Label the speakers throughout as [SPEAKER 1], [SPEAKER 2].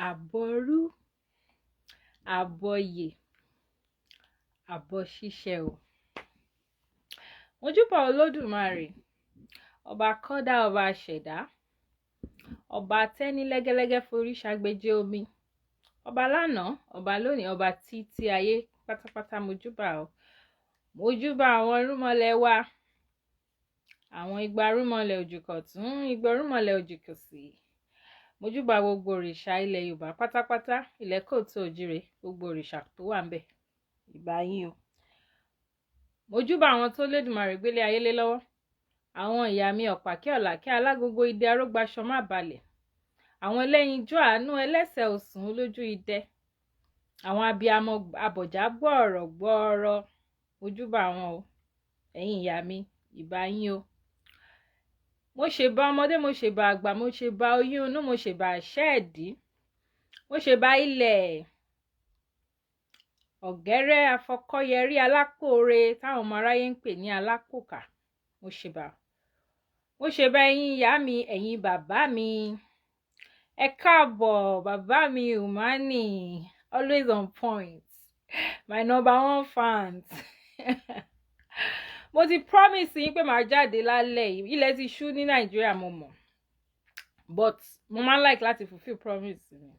[SPEAKER 1] Àbọrú àbọyè àbọṣíṣẹ o. Mojúbà Olódùmarè, ọba kọ́dá, ọba ṣẹ̀dá, ọba tẹ́ni lẹ́gẹ́lẹ́gẹ́ forí ṣàgbéjì omi, ọba lánàá, ọba lónìí, ọba títí ayé pátápátá. Mojúbà o, mojúbà àwọn irúnmọlẹ̀ wa, àwọn igba irúnmọlẹ̀ òjìkọ̀tún, igba irúnmọlẹ̀ òjìkòsì. Mojúbà gbogbo òrìṣà ilẹ̀ Yorùbá pátápátá, ilẹ̀ kóòtù òjìrè, gbogbo òrìṣà tó wà ńbẹ̀, ìbà yín o. Mojúbà àwọn tó lédùmarè gbélé ayé lé lọ́wọ́, àwọn ìyá mi ọ̀pàkẹ́ ọ̀làkẹ́, alágogo idẹ, arógbaṣọ má balẹ̀, àwọn ẹlẹ́yinjú àánú, ẹlẹ́sẹ̀ òsùn, olójú idẹ, àwọn abiyamọ abọ̀já gbọ̀ọ̀rọ̀ gbọ̀ọ̀rọ̀. Mojúbà wọn o. Ẹ̀yin ìyá mi, ìbà yín o. Mo ṣèbà ọmọdé, mo ṣèbà àgbà, mo ṣèbà oyún inú, mo ṣèbà àṣẹ ẹ̀dí, mo ṣèbà ilẹ̀ ọ̀gẹ́rẹ́ afọkọ́yẹrí alákòore táwọn ọmọ aráyé ń pè ní alákòkà. Mo ṣèbà, mo ṣèbà ẹ̀yin ìyá mi, ẹ̀yin bàbá mi. Ẹ káàbọ̀, bàbá mi Umani, always on point, my number one fans. Mo ti promise yín pé màá jáde lálẹ́ yìí. Ilẹ̀ ti ṣú ní Nàìjíríà, mo mọ̀, but mo máa ń like láti fulfil promise mi.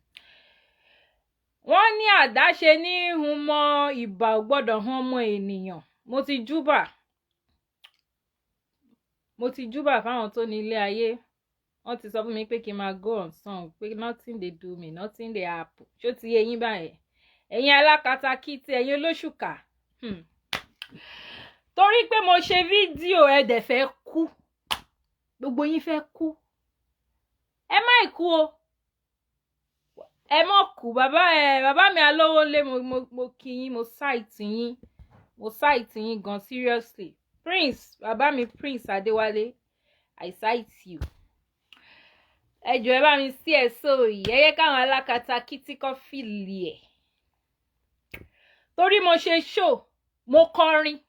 [SPEAKER 1] Wọ́n ní àdáṣe ní hun mọ́, ìbà ò gbọ́dọ̀ han ọmọ ènìyàn. Mo ti júbà, mo ti júbà fáwọn tó ní ilé ayé. Wọ́n ti sọ fún mi pé kí n máa go on song, pé nothing dey do me, nothing dey happen. Ṣó ti yé yín báyẹn, ẹ̀yin alákatakítí, ẹ̀yin olóṣùkà? Torí pé mo ṣe fídíò, ẹ dẹ̀ fẹ́ kú, gbogbo yín fẹ́ kú. Ẹ má kú o, ẹ mọ̀ kú. Bàbá ẹ, bàbá mi alówó lé, mo kí yín, mo salute yín, mo salute yín gan, seriously. Prince, bàbá mi Prince Adéwálé, I salute you. Ẹ jọ̀ọ́, ẹ bá mi sí ẹ sóòyì, ẹ yẹ káwọn alákatakítí kọ́ feel ẹ̀. Torí mo ṣe show, mo kọrin,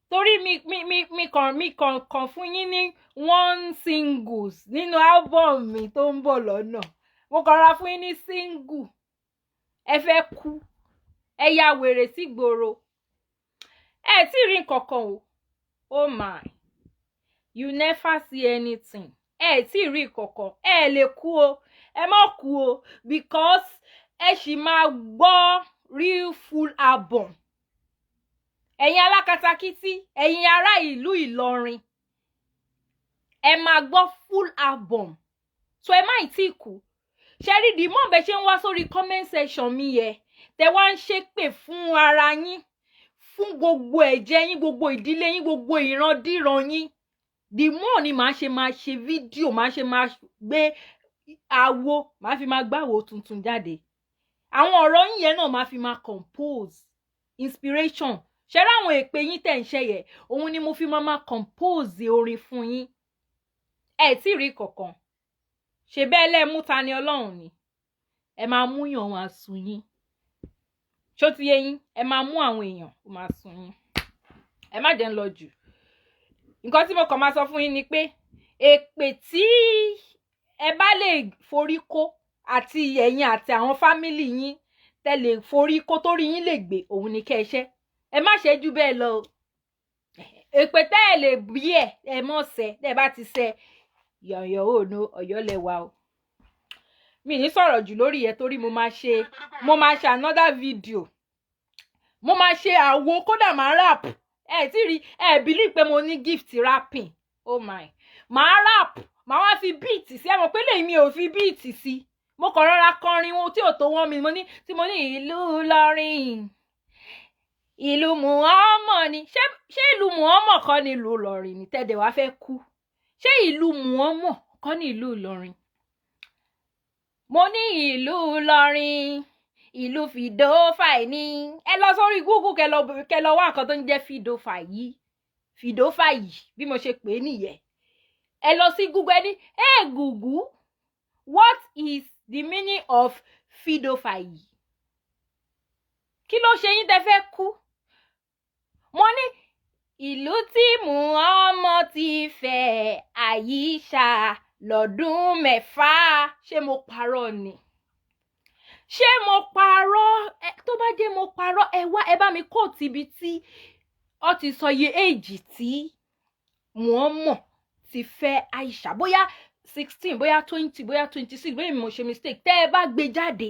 [SPEAKER 1] torí mi kàn fún yín ní one singles nínú album mi tó ń bọ̀ lọ́nà. Mo kàn ra fún yín ní single, ẹ fẹ́ kú, ẹ ya wèrè sígboro. Ẹ tí ì rí nǹkan kan o. Oh my, you never see anything. Ẹ tí ì rí nǹkan kan. Ẹ lè kú o, ẹ má kú o, because ẹ sì máa gbọ́ real full album. Ẹ̀yin alákatakítí, ẹ̀yin ará ìlú Ìlọrin, ẹ máa gbọ́ full album, so ẹ má ì tí kú. Ṣe rí the more bẹ́ẹ̀ ṣe ń wá sórí comment section mi yẹ, tẹ wá ń ṣépè fún ara yín, fún gbogbo ẹ̀jẹ̀ yín, gbogbo ìdílé yín, gbogbo ìrandíran yín, the more ni màá ṣe máa ṣe fídíò, màá ṣe máa gbé àwo, màá fi máa gbáwo tuntun jáde. Àwọn ọ̀rọ̀ yín yẹn náà màá fi máa compose inspiration. Ṣe rí àwọn èpè yín tẹ̀ ń ṣe yẹ, òun ni mo fi máa máa compose orin fún yín. Ẹ tí ì rí kankan ṣe bẹ́ẹ̀ lẹ́mú. Ta ni Ọlọ́run ni ẹ máa mú yàn wọn àsùn yín. Ṣó ti yé yín? Ẹ máa mú àwọn èèyàn, ó máa sùn yín. Ẹ má jẹ́ ń lọ jù. Nǹkan tí mo kàn máa sọ fún yín ni pé èpè tí ẹ bá lè forí kó, àti ẹ̀yin àti àwọn family yín tẹ lè forí kó, torí yín lè gbé, òun ni kẹ́ ẹ ṣẹ́. Ẹ má ṣe jù bẹ́ẹ̀ lọ o. Èpè tẹ́ ẹ lè bí ẹ, ẹ mọ̀ ṣẹ́. Tẹ́ ẹ bá ti ṣẹ́ yọ̀yọ̀ ò no ọ̀yọ́ lẹ wà o. Mi ní sọ̀rọ̀ jù lórí yẹn torí mo máa ṣe another video. Mo máa ṣe àwo, kódà máa rap. Ẹ tí rí ẹ believe pé mo ní gift rapping. Oh my, máa rap, máa wá fi beat sí. Ẹ mọ̀ pé lèmi ò fi beat sí, mo kàn rọra kọrin wọn tí ò tó wọ́n mi. Mo ní tí mo ní ìlú Ìlọrin, ìlú Muhammad ni. Ṣé ìlú Muhammad kọ́ ni ìlú Ìlọrin ni tẹ́lẹ̀ wá fẹ́ kú? Ṣé ìlú Muhammad kọ́ ní ìlú Ìlọrin? Mo ní ìlú Ìlọrin, ìlú fìdófàì ní. Ẹ lọ sórí Google, kẹ lọ wá nǹkan tó ń jẹ́ fìdófàì yìí, fìdófàì yìí, bí mo ṣe pè é nìyẹn. Ẹ lọ sí Google, ẹ ní, "Hey Google, what is the meaning of fìdófàì?" Kí ló ṣe yín tẹ́ fẹ́ kú? Mo ní ìlú tí Muhammad ti fẹ́ Àyíṣà lọ́dún 6. Ṣé mo parọ́ ni? Ṣé mo parọ́? Tó bá jẹ́ mo parọ́, ẹ wá, ẹ bá mi quote ibi tí ó ti sọ iye age tí Muhammad ti fẹ́ Aisha, bóyá 16, bóyá 20, bóyá 26, bóyá mo ṣe mistake. Tẹ́ ẹ bá gbé jáde,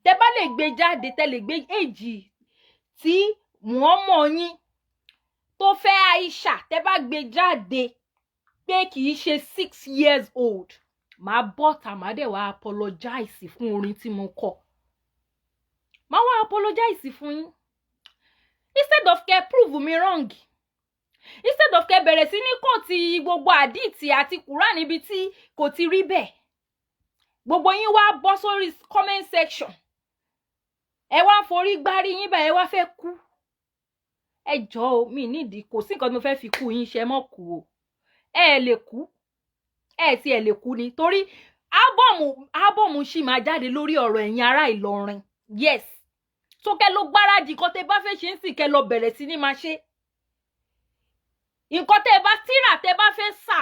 [SPEAKER 1] tẹ́ bá lè gbé jáde, tẹ́ lè gbé age tí Muhammad yín tó fẹ́ Aisha, tẹ́ bá gbé jáde pé kì í ṣe 6 years old, màá bọ́ta, màá dẹ̀ wá apologize fún orin tí mo kọ. Màá wá apologize fún yín. Instead of kẹ́ prove me wrong, instead of kẹ́ bẹ̀rẹ̀ sí ní quote gbogbo hadith àti Quran níbi tí kò ti rí bẹ́ẹ̀, gbogbo yín wá bọ́ sórí comment section, ẹ wá forí gbárí yín báyìí, ẹ wá fẹ́ kú. Ẹ jọ̀ọ́ o, mi nídìí, kò sí nǹkan tí mo fẹ́ fi kú yín ṣe mọ́ kú o. Ẹ lè kú, ẹ ti ẹ lè kú ni, torí album ṣì máa jáde lórí ọ̀rọ̀ ẹ̀yin ará Ìlọrin. Yes, so kẹ́ ló gbáradì nǹkan tẹ́ bá fẹ́ ṣe ń sìn, kẹ́ lọ bẹ̀rẹ̀ sí ní máa ṣe nǹkan tẹ́ bá tíra tẹ́ bá fẹ́ sà,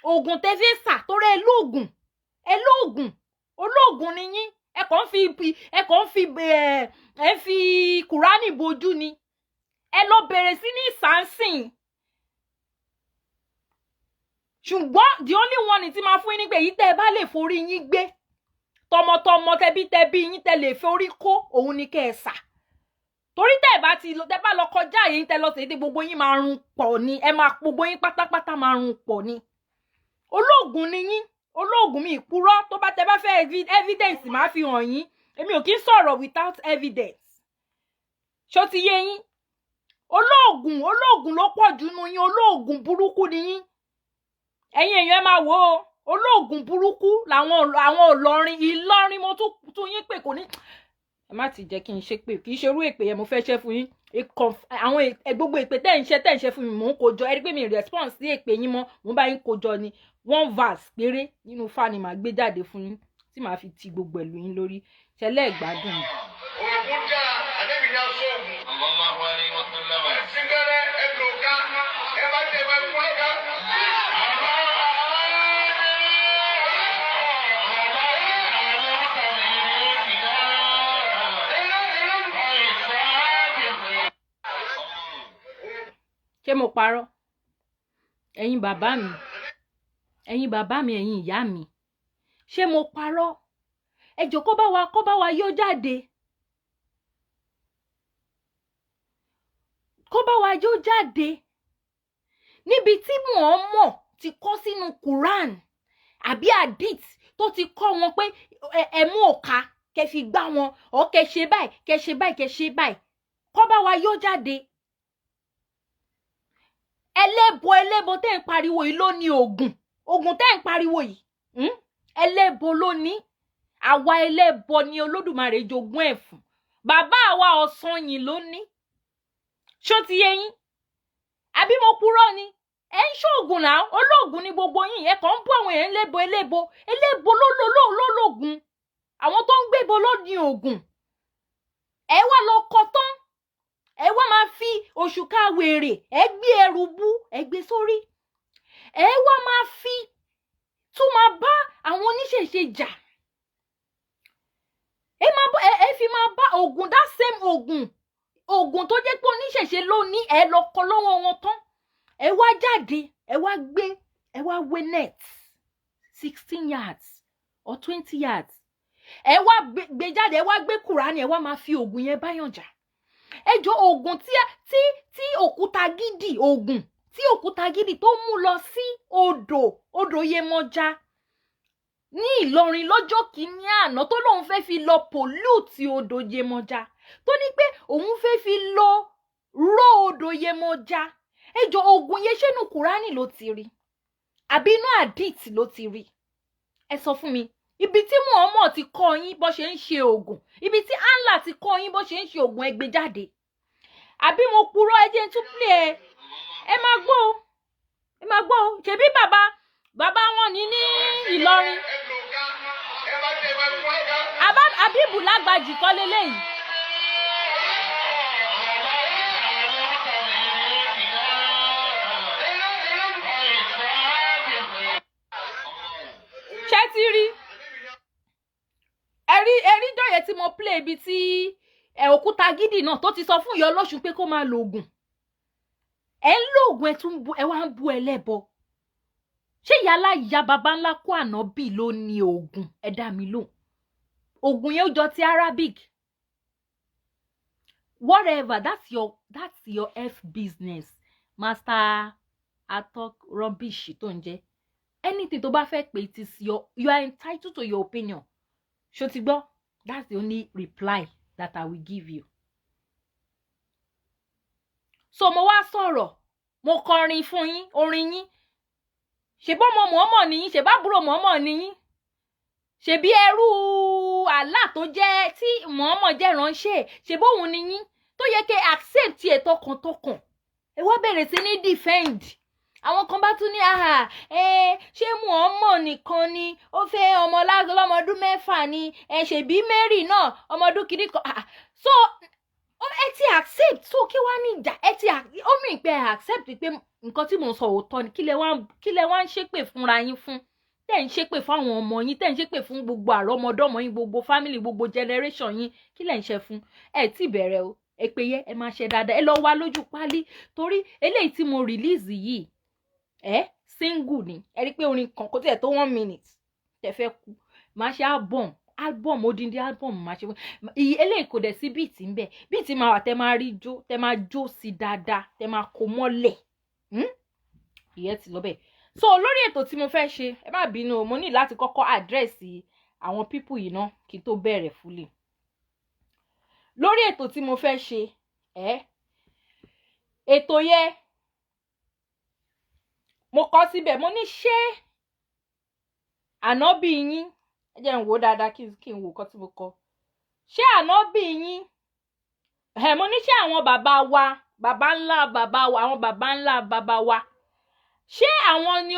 [SPEAKER 1] oògùn tẹ́ fẹ́ sà, torí ẹ lóògùn, ẹ lóògùn, olóògùn ni yín. Ẹ kàn ń fi ẹ fi Kùránì bojú ni. Ẹ lọ bẹ̀rẹ̀ sí ní sàǹsìn. Ṣùgbọ́n the only one tí máa fún yín ní pé èyí tẹ́ ẹ bá lè forí yín gbé tọmọtọmọ, tẹbítẹbí yín, tẹ́ lè forí kó, òun ni kẹ́ ẹ sà, torí tẹ́ ẹ bá ti tẹ́ bá lọ kọjá yìí, tẹ́ lọ sí gbogbo yín máa run pọ̀ ni. Ẹ máa gbogbo yín pátápátá máa run pọ̀ ni. Olóògùn ni yín, olóògùn. Mi ìpurọ́, tó bá tẹ́ bá fẹ́ evidence, máa fi hàn yín. Èmi ò kí ń sọ̀rọ̀ without evidence. Ṣó ti yé yín? Olóògùn, olóògùn ló pọ̀ jù nù yín. Olóògùn burúkú ni yín. Ẹ̀yin èèyàn, ẹ máa wò ó, olóògùn burúkú làwọn àwọn Ìlọrin. Ìlọrin, mo tún tún yín pè, kò ní ẹ má ti jẹ́ kí n ṣe pé kì í ṣe irú èpè yẹn mo fẹ́ ṣe fún yín. Àwọn gbogbo èpè tẹ́ ń ṣe fún mi, mò ń kó jọ. Ẹ rí pé mi response sí èpè yín mọ́, mò ń bá yín kó jọ ni. One verse péré nínú Ifá ni màá gbé jáde fún yín tí màá fi ti gbogbo ẹ̀lú yín lórí ṣẹlẹ̀ ìgbádùn.
[SPEAKER 2] Oògùn dáa, àdébì ní aṣọ ògùn.
[SPEAKER 3] Sallallahu alayhi wa sallam.
[SPEAKER 2] Ẹ̀sìnkẹ́rẹ́ ẹ lò ká, ẹ bá tẹ ẹ fún ẹ ká.
[SPEAKER 1] Ṣé mo parọ́? Ẹ̀yin bàbá mi, ẹ̀yin bàbá mi, ẹ̀yin ìyá mi, ṣé mo parọ́? Ẹ jọ̀ọ́, kó bá wa yọ jáde, kó bá wa yọ jáde níbi tí Muhammad ti kọ́ sínú Quran àbí hadith tó ti kọ́ wọn pé ẹ mú òka kẹ́ fi gbá wọn ọ, kẹ́ ṣe báyìí, kẹ́ ṣe báyìí, kẹ́ ṣe báyìí. Kó bá wa yọ jáde. Ẹlẹ́bọ, ẹlẹ́bọ tẹ́ ń pariwo yìí ló ní oògùn. Oògùn tẹ́ ń pariwo yìí, ẹlẹ́bọ ló ní. Àwa ẹlẹ́bọ ni Olódùmarè jogún ẹ̀ fún. Bàbá àwa Ọ̀sanyìn ló ní. Ṣó ti yé yín? Àbí mo purọ́ ni? Ẹ ń ṣoògùn náà, olóògùn ni gbogbo yín. Ẹ kàn ń bú àwọn èèyàn lẹ́bọ, ẹlẹ́bọ, ẹlẹ́bọ ló ló ló ló lóògùn. Àwọn tó ń gbébọ ló ní oògùn. Ẹ wá lọ kọ tán, ẹ wá máa fi òṣùká wèrè, ẹ gbé ẹrù bú, ẹ gbé sórí, ẹ wá máa fi tún máa bá àwọn oníṣẹ̀ṣe jà. Ẹ máa bá ẹ fi máa bá oògùn, that same oògùn, oògùn tó jẹ́ pé oníṣẹ̀ṣe ló ní, ẹ lọ kọ lọ́wọ́ wọn tán, ẹ wá jáde, ẹ wá gbé, ẹ wá wé net 16 yards or 20 yards, ẹ wá gbé jáde, ẹ wá gbé Kùránì, ẹ wá máa fi oògùn yẹn báyàn jà. Ẹ jọ, oògùn tí òkúta gidi, oògùn tí òkúta gidi tó mú lọ sí odò Yemọja ní Ìlọrin lọ́jọ́ kìíní àná, tó lóun fẹ́ fi lọ pollute odò Yemọja, tó ní pé òun fẹ́ fi lọ ró odò Yemọja. Ẹ jọ, oògùn yẹn, ṣé inú Kùránì ló ti rí àbí inú hadith ló ti rí? Ẹ sọ fún mi ibi tí Muhammad ti kọ́ yín bó ṣe ń ṣe oògùn, ibi tí Allah ti kọ́ yín bó ṣe ń ṣe oògùn. Ẹ gbé jáde. Àbí mo purọ́? Ẹ jẹ́ n tún play ẹ. Ẹ máa gbọ́ o, ẹ máa gbọ́ o. Ṣebí bàbá bàbá wọn ní ní Ìlọrin.
[SPEAKER 2] Ẹ lò ká, ẹ bá tẹ ẹ fún ẹ ká.
[SPEAKER 1] Abibu Lágbàjì kọ́ leléyìí. Ṣé ti rí? Ẹ̀rí ẹ̀rí jọ̀yẹ̀. tí mo play ibi tí ẹ òkúta gidi náà tó ti sọ fún ìyá ọlọ́ṣun pé kó máa lo oògùn. Ẹ ń lo oògùn, ẹ tún ẹ wá ń bú ẹlẹ́bọ. Ṣé ìyá ìyá baba ńlá kó ànábì ló ní oògùn? Ẹ dá mi lóhùn. Oògùn yẹn ó jọ ti Arabic. Whatever, that's your f business, master atalk rubbish tó ń jẹ́ anything tó bá fẹ́ pé. It is your, you are entitled to your opinion. Ṣó ti gbọ́? That's the only reply that I will give you. So mo wá sọ̀rọ̀, mo kọrin fún yín, orin yín. Ṣèbọ́ ọmọ mọ̀ọ́mọ̀ nìyín, ṣèbá àbúrò mọ̀ọ́mọ̀ nìyín, ṣèbí ẹrú Allah tó jẹ́ tí mọ̀ọ́mọ̀ jẹ́ ránṣẹ́, ṣèbó òun nìyín tó yẹ kẹ́ accept ẹ̀ tọkàntọkàn. Ẹ wá bẹ̀rẹ̀ sí ní defend. Àwọn kan bá tún ní, "Aha, ẹ ṣé Muhammad nìkan ni ó fẹ́ ọmọ lọ́mọdún 6 ni? Ẹ ṣèbí Mary náà ọmọ ọdún kìíní kan." Ah, so ẹ ti accept, so kí wàá ní ìjà? Ẹ ti ó mì pé ẹ accept pé nǹkan tí mò ń sọ òótọ́ ni. Kí lẹ wá ń ṣépè fúnra yín fún, tẹ́ ń ṣépè fún àwọn ọmọ yín, tẹ́ ń ṣépè fún gbogbo àrọ́mọdọ́mọ yín, gbogbo family, gbogbo generation yín? Kí lẹ ń ṣe fún? Ẹ tí bẹ̀rẹ̀ o. Èpè yẹ ẹ máa ṣe dáadáa, ẹ lọ wá lójú pálí, torí eléyìí tí mo release yìí, ẹ single ni. Ẹ rí i pé orin kan kò tiẹ̀ tó one minute tẹ́ fẹ́ kú. Máa ṣe album, album, odindi album máa ṣe. Iye eléyìí kò dẹ̀ sí beat ńbẹ̀. Beat máa wà, tẹ́ máa rí jó, tẹ́ máa jó sí dáadáa, tẹ́ máa kó mọ́lẹ̀. Ìyẹn ti lọ bẹ́ẹ̀. So lórí ètò tí mo fẹ́ ṣe, ẹ má bínú o, mo ní láti kọ́kọ́ address àwọn people yìí ná kí n tó bẹ̀rẹ̀ fully lórí ètò tí mo fẹ́ ṣe. Ẹ ètò yẹ mo kọ síbẹ̀, mo ní ṣé ànábì yín, ẹ jẹ́ n wò ó dáadáa kí n wò kọ́ tí mo kọ. Ṣé ànábì yín ẹ, mo ní ṣé àwọn bàbá wa, bàbá ńlá bàbá wa, àwọn bàbá ńlá bàbá wa, ṣé àwọn ni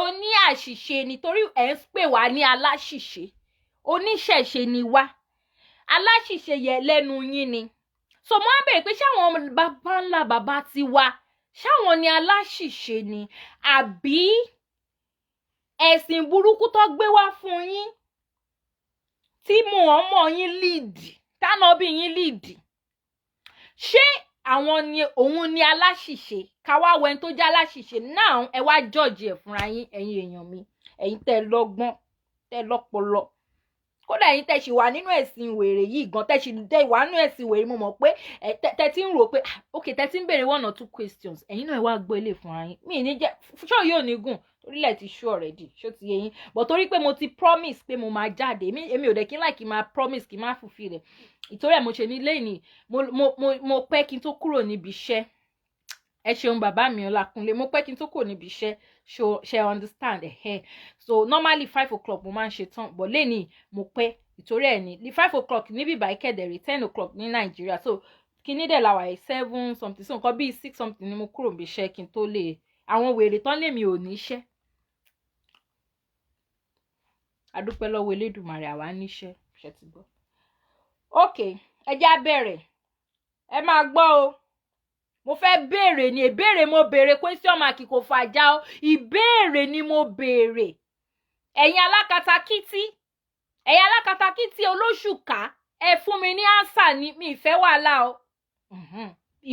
[SPEAKER 1] oní àṣìṣe? Nítorí ẹ̀ ń pè wá ní aláṣìṣe. Oníṣẹ̀ṣe ni wá, aláṣìṣe yẹ lẹ́nu yín ni. So mo á bèèrè pé ṣé àwọn bàbá ńlá bàbá tiwa, ṣáwọn ni aláṣìṣe ni, àbí ẹ̀sìn burúkú tó gbé wá fún yín, tí Muhammad yín lead, tánàbí yín lead, ṣé àwọn ni òun ni aláṣìṣe? Káwá wẹni tó jẹ́ aláṣìṣe náà, ẹ wá judge ẹ̀ fúnra yín. Ẹ̀yin èèyàn mi, ẹ̀yin tẹ́ ẹ lọ́gbọ́n, tẹ́ ẹ lọ́pọlọ, kódà ẹ̀yin tẹ́ ṣì wà nínú ẹ̀sìn wèrè yìí gan, tẹ́ ṣì tẹ́ wà nínú ẹ̀sìn wèrè, mo mọ̀ pé ẹ tẹ́ ti ń rò pé, ah, ok, tẹ́ ti ń béèrè one or two questions. Ẹ̀yin náà, ẹ wá gbọ́ ilé fúnra yín. Mi ní jẹ́ ṣó yóò ní gùn torílẹ̀ ti ṣú already. Ṣó ti yé yín? But torí pé mo ti promise pé mo máa jáde, èmi ò dẹ̀ kí n like kí n máa promise kí n má fulfill rẹ̀. Ìtorí ẹ̀ mo ṣe ní lẹ́yìn mo pẹ́ kí n tó kúrò níbi iṣẹ́. Ẹ ṣeun, bàbá mi Ọlákúnlé. Mo pẹ́ kí n tó kúrò níbi iṣẹ́, ṣo ṣe understand ẹ̀? So normally 5 o'clock mo máa ń ṣe tán, but lẹ́nìí mo pẹ́. Ìtorí ẹ̀ ní 5 o'clock níbí báyìí kẹ̀dẹ̀rẹ̀, 10 o'clock ní Nàìjíríà. So kíní dẹ̀ la wà yìí, seven something, so nǹkan bíi six something ni mo kúrò níbi iṣẹ́ kí n tó lè àwọn wèrè tán lèmi ò ní iṣẹ́. Adúpẹ́ lọ́wọ́ Elédùmarè, àwa níṣẹ́. Ṣe ti gbọ́? Ok, ẹ jẹ́ á bẹ̀rẹ̀. Ẹ máa gbọ́ o. Mo fẹ́ béèrè ni, ìbéèrè mo béèrè, question mark kò fàjà o. Ìbéèrè ni mo béèrè. Ẹ̀yin alákatakítí, ẹ̀yin alákatakítí olóṣùká, ẹ fún mi ní answer ni, mi ì fẹ́ wàhálà o.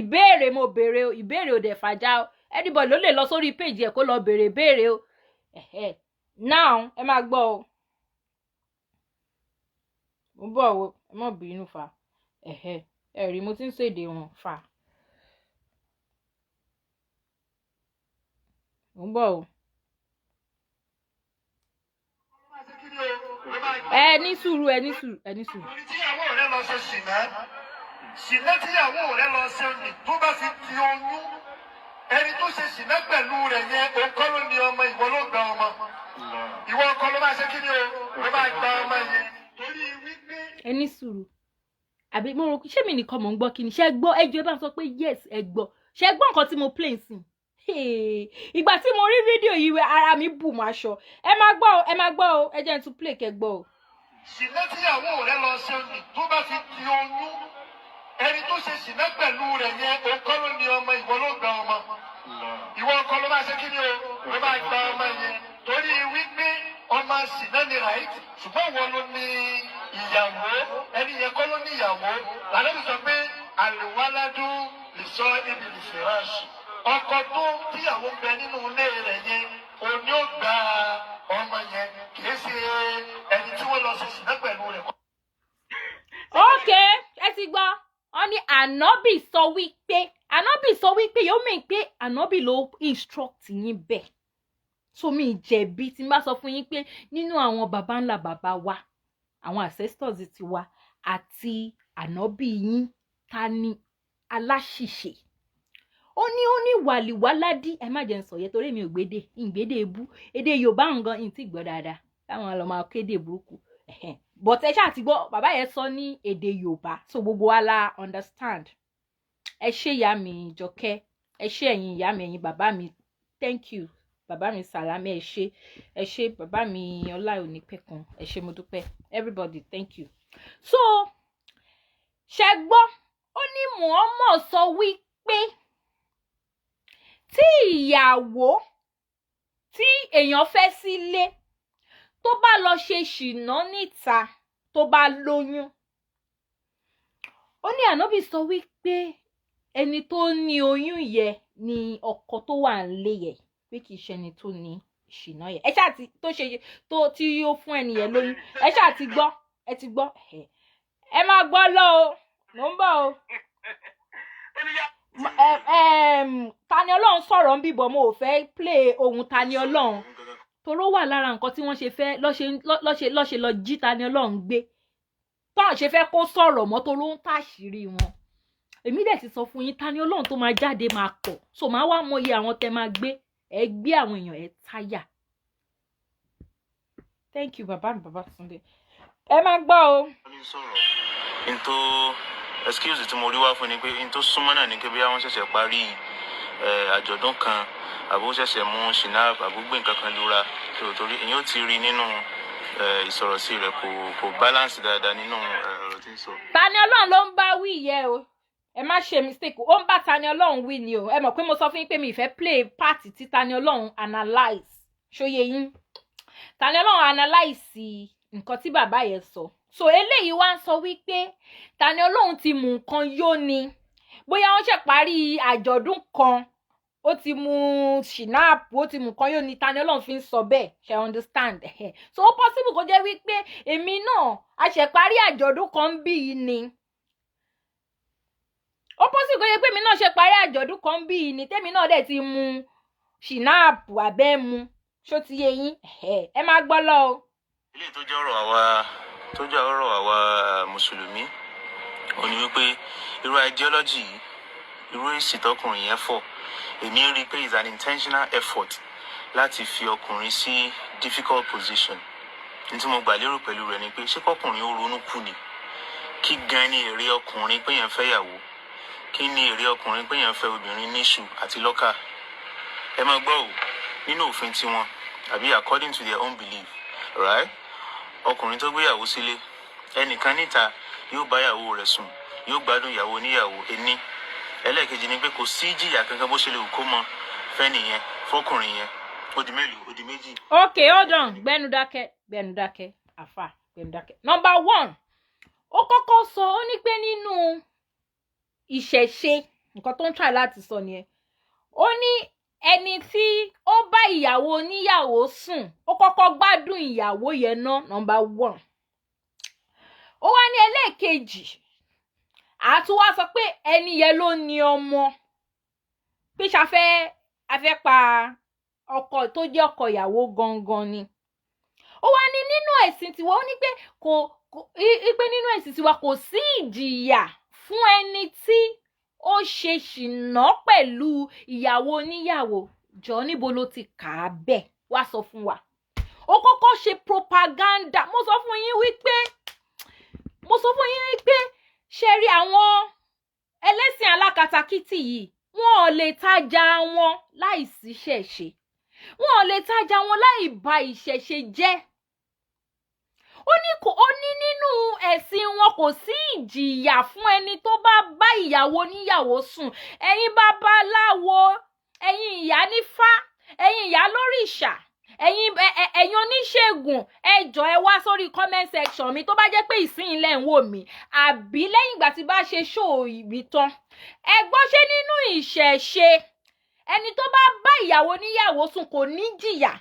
[SPEAKER 1] Ìbéèrè mo béèrè o, ìbéèrè ò dẹ̀ fàjà o. Anybody ló lè lọ sórí page ẹ̀ kó lọ béèrè béèrè o. Ẹ̀hẹ́. Now ẹ máa gbọ́ o. Mo bọ̀ o, ẹ má bínú fa. Ẹ̀hẹ́. Ẹ rí, mo ti ń sọ èdè wọn fa. Mo ń bọ̀ o. Ẹ ní sùúrù, ẹ ní sùúrù, ẹ ní sùúrù.
[SPEAKER 2] Torí tíyàwó rẹ lọ ṣe ṣìnà, ṣìnà tíyàwó rẹ lọ ṣe nì, tó bá fi di oyún, ẹni tó ṣe ṣìnà pẹ̀lú rẹ̀ yẹn, òun kọ́ ló ní ọmọ, ìwọ ló gba ọmọ. Ìwọ ọkọ ló máa ṣe kí ni o, ló máa gba ọmọ yẹn. Torí wípé.
[SPEAKER 1] Ẹ ní sùúrù. Àbí mo rò, ṣé mi nìkan mò ń gbọ́? Kí ni ṣe gbọ́? Ẹ jọ̀ọ́, ẹ bá sọ pé yes, ẹ gbọ́. Ṣe gbọ́ nǹkan tí mo play sí? Ìgbà tí mo rí fídíò yìí, ara mi bù mọ́ aṣọ. Ẹ máa gbọ́ o, ẹ máa gbọ́ o. Ẹ jẹ́ n tún play kẹ́ gbọ́ o.
[SPEAKER 2] Ṣìnà tíyàwó rẹ lọ ṣe nì, tó bá fi di oyún, ẹni tó ṣe ṣìnà pẹ̀lú rẹ̀ yẹn, òun kọ́ ló ní ọmọ, ìwọ ló gba ọmọ. Ìwọ ọkọ ló máa ṣe kí ni o, ló máa gba ọmọ yẹn. Torí wípé ọmọ Ọmọ ṣìnà ni, right? Ṣùgbọ́n wọn ló ní ìyàwó, ẹni yẹn kọ́ ló ní ìyàwó. Làlẹ́ sọ pé الولد لصاحب الفراش. Ọkọ tó tíyàwó ń bẹ nínú ilé rẹ̀ yẹn, òní ó gba ọmọ yẹn, kì í ṣe ẹni tí wọ́n lọ ṣe ṣìnà pẹ̀lú rẹ̀.
[SPEAKER 1] Ok, ẹ ti gbọ́. Wọ́n ní Ànábì sọ wípé, Ànábì sọ wípé, yóò mìn pé Ànábì ló instruct yín bẹ́ẹ̀. So mi jẹ̀bi tí n bá sọ fún yín pé nínú àwọn baba ńlá baba wa, àwọn ancestors ti wa àti Ànábì yín, ta ni aláṣìṣe? Ó ní wàlíwáládì. Ẹ má jẹ́ n sọ yẹn torí mi ò gbédè ìgbédè ebú. Èdè Yorùbá nǹkan ìntì gbọ́ dáadáa táwọn lọ máa kéde burúkú. But ẹ ṣáà ti gbọ́, bàbá yẹn sọ ní èdè Yorùbá, so gbogbo wa la understand. Ẹ ṣé, ìyá mi Jọkẹ́. Ẹ ṣé, ẹ̀yin ìyá mi, ẹ̀yin bàbá mi. Thank you, bàbá mi Sàlámì. Ẹ ṣé, ẹ ṣé, bàbá mi Ọlá Onípẹ̀kun. Ẹ ṣé, mo dúpẹ́. Everybody, thank you. So ṣẹ gbọ́, ó ní Muhammad sọ wípé tí ìyàwó tí èèyàn fẹ́ sílé tó bá lọ ṣe ṣìnà níta, tó bá lóyún, ó ní Ànábì sọ wípé ẹni tó ní oyún yẹ ni ọkọ tó wà nílé yẹ, pé kì í ṣe ẹni tó ní ṣìnà yẹ. Ẹ ṣáà ti tó ṣe tó tí ó fún ẹni yẹn lóyún. Ẹ ṣáà ti gbọ́, ẹ ti gbọ́. Ẹ máa gbọ́ lọ o, mò ń bọ̀ o. Tani Ọlọ́run sọ̀rọ̀ ń bíbọ̀. Mo ò fẹ́ play ohun Tani Ọlọ́run toró wà lára nǹkan tí wọ́n ṣe fẹ́ lọ́ṣe lọ jí Tani Ọlọ́run gbé, tọ́hún ṣe fẹ́ kó sọ̀rọ̀ mọ́, toró ń tàṣírí wọn. Èmi dẹ̀ ti sọ fún yín, Tani Ọlọ́run tó máa jáde máa pọ̀, so máa wá mọyì àwọn tẹ máa gbé. Ẹ gbé àwọn èèyàn ẹ táyà. Thank you, bàbá mi Babátúndé. Ẹ máa gbọ́ o.
[SPEAKER 3] Sọ̀rọ̀ n tó excuse tí mo rí wá fún ni pé n tó súnmọ́ náà ni pé bí wọ́n ṣẹ̀ṣẹ̀ parí àjọ̀dún kan, àbó ṣẹ̀ṣẹ̀ mú schnapps, àbó gbé nǹkan kan lura. So torí èyàn ó ti rí nínú ìsọ̀rọ̀sí rẹ̀, kò balance dáadáa nínú ọ̀rọ̀ tí ń sọ.
[SPEAKER 1] Tani Ọlọ́run ló ń bá wí yẹ o. Ẹ má ṣe mistake, ó ń bá Tani Ọlọ́run wí ni o. Ẹ mọ̀ pé mo sọ fún yín pé mi ì fẹ́ play part tí Tani Ọlọ́run analyse. Ṣóyè yín? Tani Ọlọ́run analyse nǹkan tí bàbá yẹn sọ. So eléyìí wá ń sọ wípé Tani Ọlọ́run ti mú nǹkan yó ni, bóyá wọ́n ṣe parí àjọ̀dún kan, ó ti mu schnapps, ó ti mu nǹkan yó ni Tani Ọlọ́run fi ń sọ bẹ́ẹ̀. Ṣe understand? So ó possible kó jẹ́ wípé èmi náà a ṣe parí àjọ̀dún kan bí yìí ni. Ó possible kó jẹ́ pé èmi náà ṣe parí àjọ̀dún kan bí yìí ni, tèmi náà dẹ̀ ti mu schnapps abẹ́ mu. Ṣó ti yé yín? Ẹ máa gbọ́ lọ o.
[SPEAKER 3] Ilé tó jẹ́ ọ̀rọ̀ àwa, tó jẹ́ ọ̀rọ̀ àwa mùsùlùmí, ó ní wípé irú ideology yìí, irú èsì tọkùnrin yẹn fọ̀, èmi rí i pé is an intentional effort láti fi ọkùnrin sí difficult position. Ní tí mo gbà lérò pẹ̀lú rẹ̀ ni pé ṣé kọkùnrin ó ronú kú ni? Kí gan ni èrè ọkùnrin pé yẹn fẹ́ yàwó? Kí ni èrè ọkùnrin pé yẹn fẹ́ obìnrin níṣu àti lọ́kà? Ẹ máa gbọ́ ò, nínú òfin tiwọn, àbí according to their own belief, right, ọkùnrin tó gbéyàwó sílé, ẹnìkan níta yóò bá ìyàwó rẹ̀ sùn, yóò gbádùn ìyàwó oníyàwó. Ení ẹlẹ́ẹ̀kejì ni pé kò sí jìyà kankan bó ṣe lè wù kó mọ fẹ́nìyẹn, fọkùnrin yẹn. Ó di mélòó? Ó di méjì.
[SPEAKER 1] Okay, hold on. Gbẹnu dákẹ́, gbẹnu dákẹ́, àfà, gbẹnu dákẹ́. Number one, ó kọ́kọ́ sọ, ó ní pé nínú ìṣẹ̀ṣe, nǹkan tó ń try láti sọ nìyẹn, ó ní ẹni tí ó bá ìyàwó oníyàwó sùn, ó kọ́kọ́ gbádùn ìyàwó yẹn ná. Number one. Ó wá ní ẹlẹ́ẹ̀kejì, àtúwá sọ pé ẹni yẹn ló ní ọmọ, pé ṣàfẹ́ afẹ́ pa ọkọ tó jẹ́ ọkọ ìyàwó gangan ni. Ó wá ní nínú ẹ̀sìn tiwa, ó ní pé kò pé nínú ẹ̀sìn tiwa, kò sí ìjìyà fún ẹni tí ó ṣe ṣìnà pẹ̀lú ìyàwó oníyàwó. Jọ, níbo ló ti kà á bẹ́ẹ̀? Wá sọ fún wa. Ó kọ́kọ́ ṣe propaganda. Mo sọ fún yín wípé ṣe rí àwọn ẹlẹ́sìn alákatakítí yìí, wọn ò lè tajà wọn láì sí ṣẹ̀ṣe, wọn ò lè tajà wọn láì ba ìṣẹ̀ṣe jẹ́. Ó ní kò, ó ní nínú ẹ̀sìn wọn, kò sí ìjìyà fún ẹni tó bá bá ìyàwó oníyàwó sùn. Ẹ̀yin babaláwo, ẹ̀yin ìyá nífá, ẹ̀yin ìyá lórìṣà, Ẹ̀yin oníṣègùn, ẹ jọ̀ọ́, ẹ wá sórí comment section mi. Tó bá jẹ́ pé ìsinyìí lẹ̀ ń wò mí, àbí lẹ́yìn ìgbà tí bá ṣe show mi tán, ẹ gbọ́, ṣé nínú ìṣẹ̀ṣe, ẹni tó bá bá ìyàwó níyàwó sùn kò ní jìyà?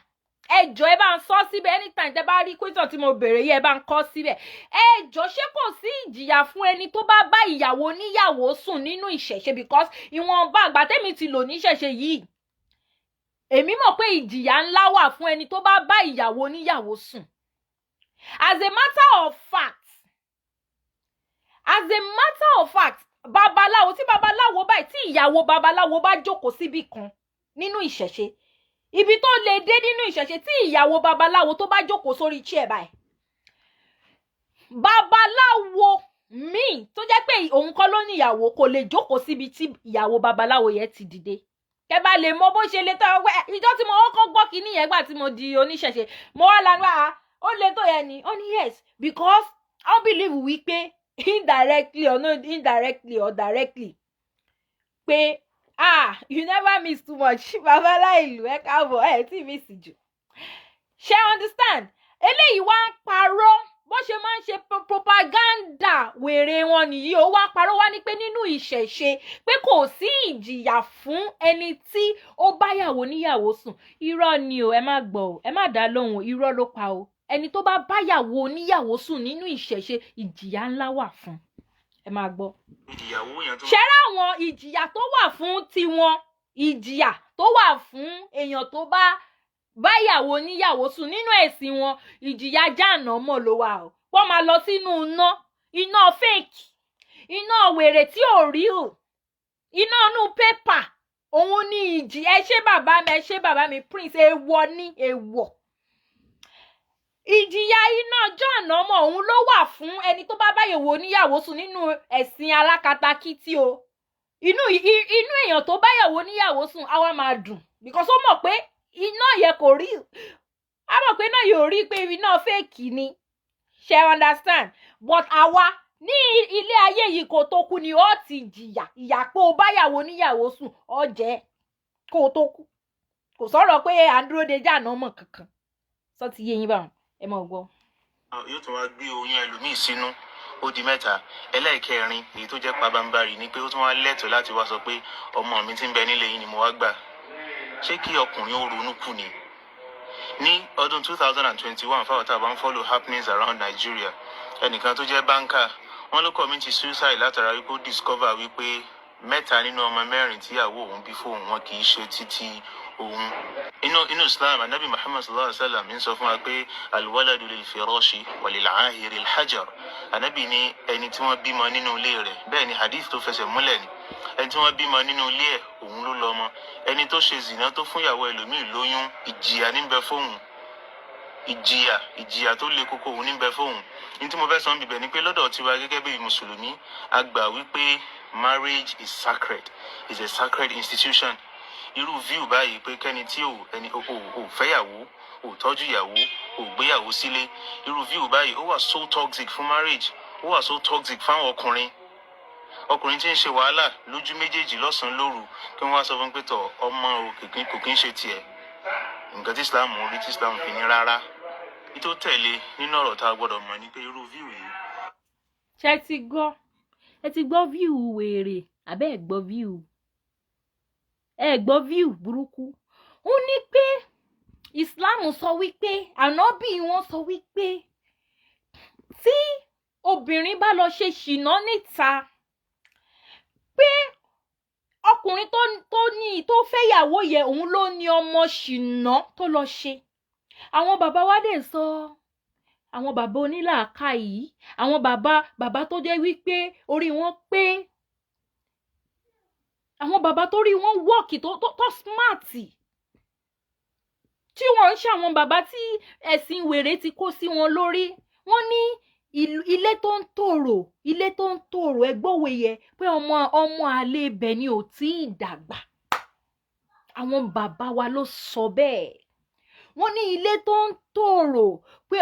[SPEAKER 1] Ẹ jọ̀ọ́, ẹ bá ń sọ síbẹ̀. Anytime tẹ́ bá rí question tí mo béèrè yìí, ẹ bá ń kọ síbẹ̀. Ẹ jọ̀ọ́, ṣé kò sí ìjìyà fún ẹni tó bá bá ìyàwó níyàwó sùn nínú ìṣẹ̀ṣe? Because ìwọ̀nba àgbà tẹ́mi ti lò níṣẹ̀ṣe yìí, èmi mọ̀ pé ìjìyà ńlá wà fún ẹni tó bá bá ìyàwó níyàwó sùn. As a matter of fact, babaláwo, tí babaláwo báyìí, tí ìyàwó babaláwo bá jókòó síbì kan nínú ìṣẹ̀ṣe, ibi tó lè dé nínú ìṣẹ̀ṣe, tí ìyàwó babaláwo tó bá jókòó sórí chair báyìí, babaláwo míì tó jẹ́ pé òun kọ́ ló ní ìyàwó kò lè jókòó síbi tí ìyàwó babaláwo yẹn ti dìde. Kẹ bá lè mọ bó ṣe lè tọ́ ọgbẹ́. Ìjọ tí mo kọ́kọ́ gbọ́ kínní yẹn, gbà tí mo di oníṣẹ̀ṣe, mo wá lanu, àá, ó lè tó yẹn ni. Ó ní yes, because I believe wípé indirectly or no, indirectly or directly, pé, ah, you never miss too much. Babaláìlú, ẹ káàbọ̀, ẹ tí miss jù. Ṣe understand? Eléyìí wá ń parọ́. Bó ṣe máa ń ṣe propaganda wèrè wọn nìyí. Ó wá parọ́, wá ní pé nínú ìṣẹ̀ṣe, pé kò sí ìjìyà fún ẹni tí ó báyàwó níyàwó sùn. Irọ́ ni o. Ẹ má gbọ́ o, ẹ má dá lóhùn, irọ́ ló pa o. Ẹni tó bá báyàwó níyàwó sùn nínú ìṣẹ̀ṣe, ìjìyà ńlá wà fún. Ẹ máa gbọ́.
[SPEAKER 3] Ìyàwó yẹn tó.
[SPEAKER 1] Ṣẹ́rẹ́ àwọn ìjìyà tó wà fún tiwọn, ìjìyà tó wà fún èèyàn tó bá báyàwó níyàwó sùn nínú ẹ̀sìn wọn, ìjìyà jáànámọ̀ ló wà o. Wọ́n máa lọ sínú iná, iná fake, iná wèrè tí ò rí o, iná inú pépà, òun ní ìjì. Ẹ ṣé bàbá mi, ẹ ṣé bàbá mi Prince. Èèwọ̀ ní èèwọ̀. Ìjìyà iná jáànámọ̀, òun ló wà fún ẹni tó bá báyàwó níyàwó sùn nínú ẹ̀sìn alákatakítí o. Inú èèyàn tó báyàwó níyàwó sùn á wá máa dùn, because ó mọ̀ pé iná yẹn kò rí, á mọ̀ pé iná yóò rí, pé iná fake ni. Ṣe understand? But àwa ní ilé ayé yìí, kò tó kú ni ó ti jìyà ìyà pé o báyàwó níyàwó sùn, ó jẹ́ kó o tó kú. Kò sọ̀rọ̀ pé à ń dúró de jáànámọ̀ kankan. Sọ ti yé yín báwọn? Ẹ mọ̀ gbọ́.
[SPEAKER 3] Yóò tún wá gbé oyún ẹlòmíì sínú, ó di mẹ́ta. Ẹlẹ́ẹ̀kẹrin, èyí tó jẹ́ pabambarì, ni pé ó tún wá lẹ́tọ̀ọ́ láti wá sọ pé ọmọ mi ti ń bẹ nílé yìí ni mo wá gbà. Ṣé kí ọkùnrin ó ronú kú ni? Ní ọdún 2021, fáwọn tá a bá ń follow happenings around Nigeria, ẹnìkan tó jẹ́ banker, wọ́n ló commit suicide látara wípé ó discover wípé mẹ́ta nínú ọmọ mẹ́rin tíyàwó òun bí fóun, wọn kì í ṣe títí òun. Inú Islam, Anabi Muhammad sallallahu alaihi wa sallam ń sọ fún wa pé alwaladu lil firashi wa lil ahiri al hajar. Anabi ní ẹni tí wọ́n bímọ nínú ilé rẹ̀, bẹ́ẹ̀ ni hadith tó fẹsẹ̀ múlẹ̀ ni, ẹni tí wọ́n bímọ nínú ilé ẹ̀, òun ló lọ́mọ. Ẹni tó ṣe zìnà, tó fún ìyàwó ẹlòmíì lóyún, ìjìyà níbẹ̀ fóun, ìjìyà tó le koko, òun níbẹ̀ fóun. Ní tí mo fẹ́ sọ ń bibẹ̀ ni pé lọ́dọ̀ tiwa, gẹ́gẹ́ bí mùsùlùmí, a gbà wípé marriage is sacred, is a sacred institution. Irú view báyìí pé kẹ́ni tí ò ẹni ò fẹ́yàwó, ò tọ́jú ìyàwó, ò gbéyàwó sílé, irú view báyìí, ó wà so toxic fún marriage, ó wà so toxic fáwọn ọkùnrin. Ọkùnrin tí ń ṣe wàhálà lójú méjèèjì, lọ́sàn-án lóru, kí wọ́n wá sọ fún pé tọ̀ ọmọ o kò kí ń ṣe tiẹ̀. Nǹkan tí Islam rí, tí Islam fi ní rárá. Ní tó tẹ̀lé nínú ọ̀rọ̀ tá a gbọ́dọ̀ mọ̀ ni pé irú view yìí.
[SPEAKER 1] Ṣé ti gbọ́? Ẹ ti gbọ́ view wèrè àbẹ́ ẹ̀ gbọ́ view? Ẹ gbọ́ view burúkú. Ó ní pé Islam sọ wípé, ànábì wọn sọ wípé, tí obìnrin bá lọ ṣe ṣìnà níta, pé ọkùnrin tó ní tó fẹ́yàwó yẹ, òun ló ní ọmọ ṣìnà tó lọ ṣe. Àwọn bàbá wa dẹ̀ sọ, àwọn bàbá onílàákàyè, àwọn bàbá tó jẹ́ wípé orí wọn pé, àwọn bàbá tó rí wọn wọ́ọ̀kì, tó smart, tí wọ́n ń ṣe àwọn bàbá tí ẹ̀sìn wèrè ti kó sí wọn lórí. Wọ́n ní ilé tó ń tòrò, ilé tó ń tòrò, ẹgbọ́wé yẹ pé ọmọ àlè ibẹ̀ ni ò tí ì dàgbà. Àwọn bàbá wa ló sọ bẹ́ẹ̀. Wọ́n ní ilé tó ń tòrò, pé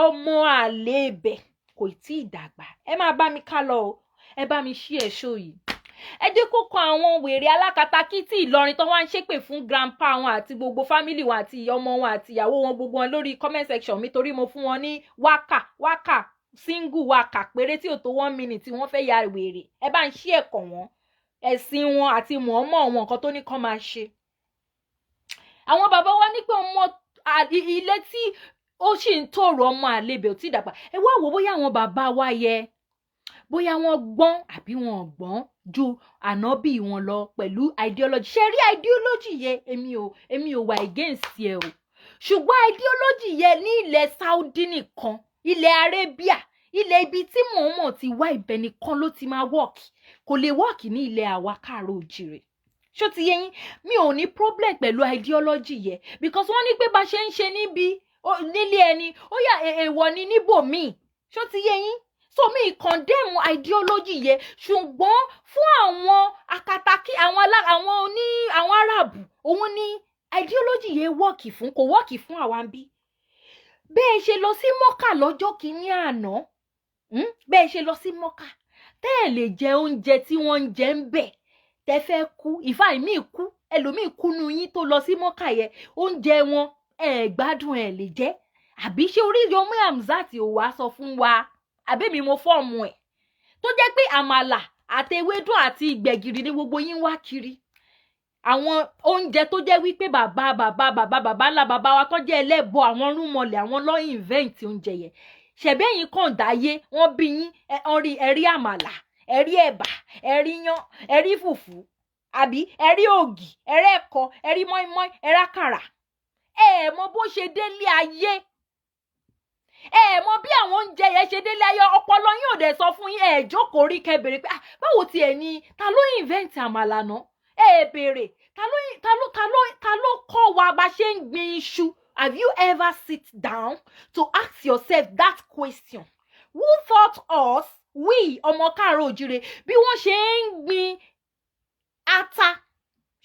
[SPEAKER 1] ọmọ àlè ibẹ̀ kò tí ì dàgbà. Ẹ máa bá mi ká lọ o. Ẹ bá mi ṣí ẹ̀ show yìí. Ẹ jẹ́ kó kan àwọn wèrè alákatakítí Ìlọrin tó wá ń ṣépè fún grandpa wọn àti gbogbo family wọn àti ọmọ wọn àti ìyàwó wọn, gbogbo wọn lórí comment section mi, torí mo fún wọn ní wákà, wákà single, wákà péré tí ò tó one minute, tí wọ́n fẹ́ ya wèrè. Ẹ bá ń ṣí ẹ̀kọ́ wọn, ẹ̀sìn wọn àti mọ̀ọ́mọ̀ wọn, nǹkan tó ní kán máa ṣe. Àwọn bàbá wa ní pé ọmọ ilé tí ó sì ń tòrò, ọmọ àlebè ò tí ì dàgbà. Ẹ wá wò bóyá àwọn bàbá wa yẹ, bóyá wọ́n gbọ́n àbí wọn ò gbọ́n ju ànábì wọn lọ pẹ̀lú ideology. Ṣe rí ideology yẹ, èmi ò wà against ẹ o, ṣùgbọ́n ideology yẹ ní ilẹ̀ Saudi nìkan, ilẹ̀ Arabia, ilẹ̀ ibi tí mọ̀ọ́mọ̀ ti wá, ibẹ̀ nìkan ló ti máa work. Kò lè work ní ilẹ̀ àwa káàárọ̀ òjìrè. Ṣó ti yé yín? Mi ò ní problem pẹ̀lú ideology yẹ, because wọ́n ní pé bá ṣe ń ṣe níbi nílé ẹni, ó yà èèwọ̀ ni níbòmíì. Ṣó ti yé yín? So mi condemn ideology yẹ, ṣùgbọ́n fún àwọn akatakí, àwọn alá, àwọn oní, àwọn Arabu, òun ni ideology yẹ work fún. Kò work fún àwa ń bí. Bẹ́ẹ̀ ṣe lọ sí Mọ́kà lọ́jọ́ kìíní àná, Bẹ́ẹ̀ ṣe lọ sí Mọ́kà, tẹ́ ẹ̀ lè jẹ oúnjẹ tí wọ́n ń jẹ ń bẹ̀, tẹ́ fẹ́ kú. Ìfà ìmíì kú, ẹlòmíì kú nu yín tó lọ sí Mọ́kà yẹ. Oúnjẹ wọn ẹ̀ gbádùn, ẹ̀ lè jẹ́. Àbí ṣé Oríyọmí Hamzat ò wá sọ fún wa? Àbẹ́mi mo form ẹ̀ tó jẹ́ pé àmàlà àti ewédú àti gbẹ̀gìrì ní gbogbo yín wá kiri, àwọn oúnjẹ tó jẹ́ wípé bàbá bàbá bàbá bàbá ńlá bàbá wa tó jẹ́ ẹlẹ́bọ, àwọn rúnmọlẹ̀, àwọn ló invent oúnjẹ yẹn. Ṣẹ̀bẹ́yìn kàn dáyé, wọ́n bí yín, ẹ rí, ẹ rí àmàlà, ẹ rí ẹ̀bà, ẹ rí yán, ẹ rí fùfú, àbí ẹ rí ògì, ẹ rí ẹ̀kọ, ẹ rí mọ́ínmọ́ín, ẹ rí àkàrà. Ẹ mọ bó ṣe délé ayé, ẹ mọ bí àwọn oúnjẹ yẹn ṣe délé ayé. Ọpọlọ yín ò dẹ̀ sọ fún yín. Ẹ jókòó rí kẹ́ béèrè pé, "Ah, báwo tiẹ̀ ni? Ta ló invent àmàlà náà?" Ẹ béèrè, ta ló kọ́ wa bá ṣe ń gbin iṣu? Have you ever sit down to ask yourself that question? Who taught us, we ọmọ káàárọ̀ òjìrè, bí wọ́n ṣe ń gbin ata?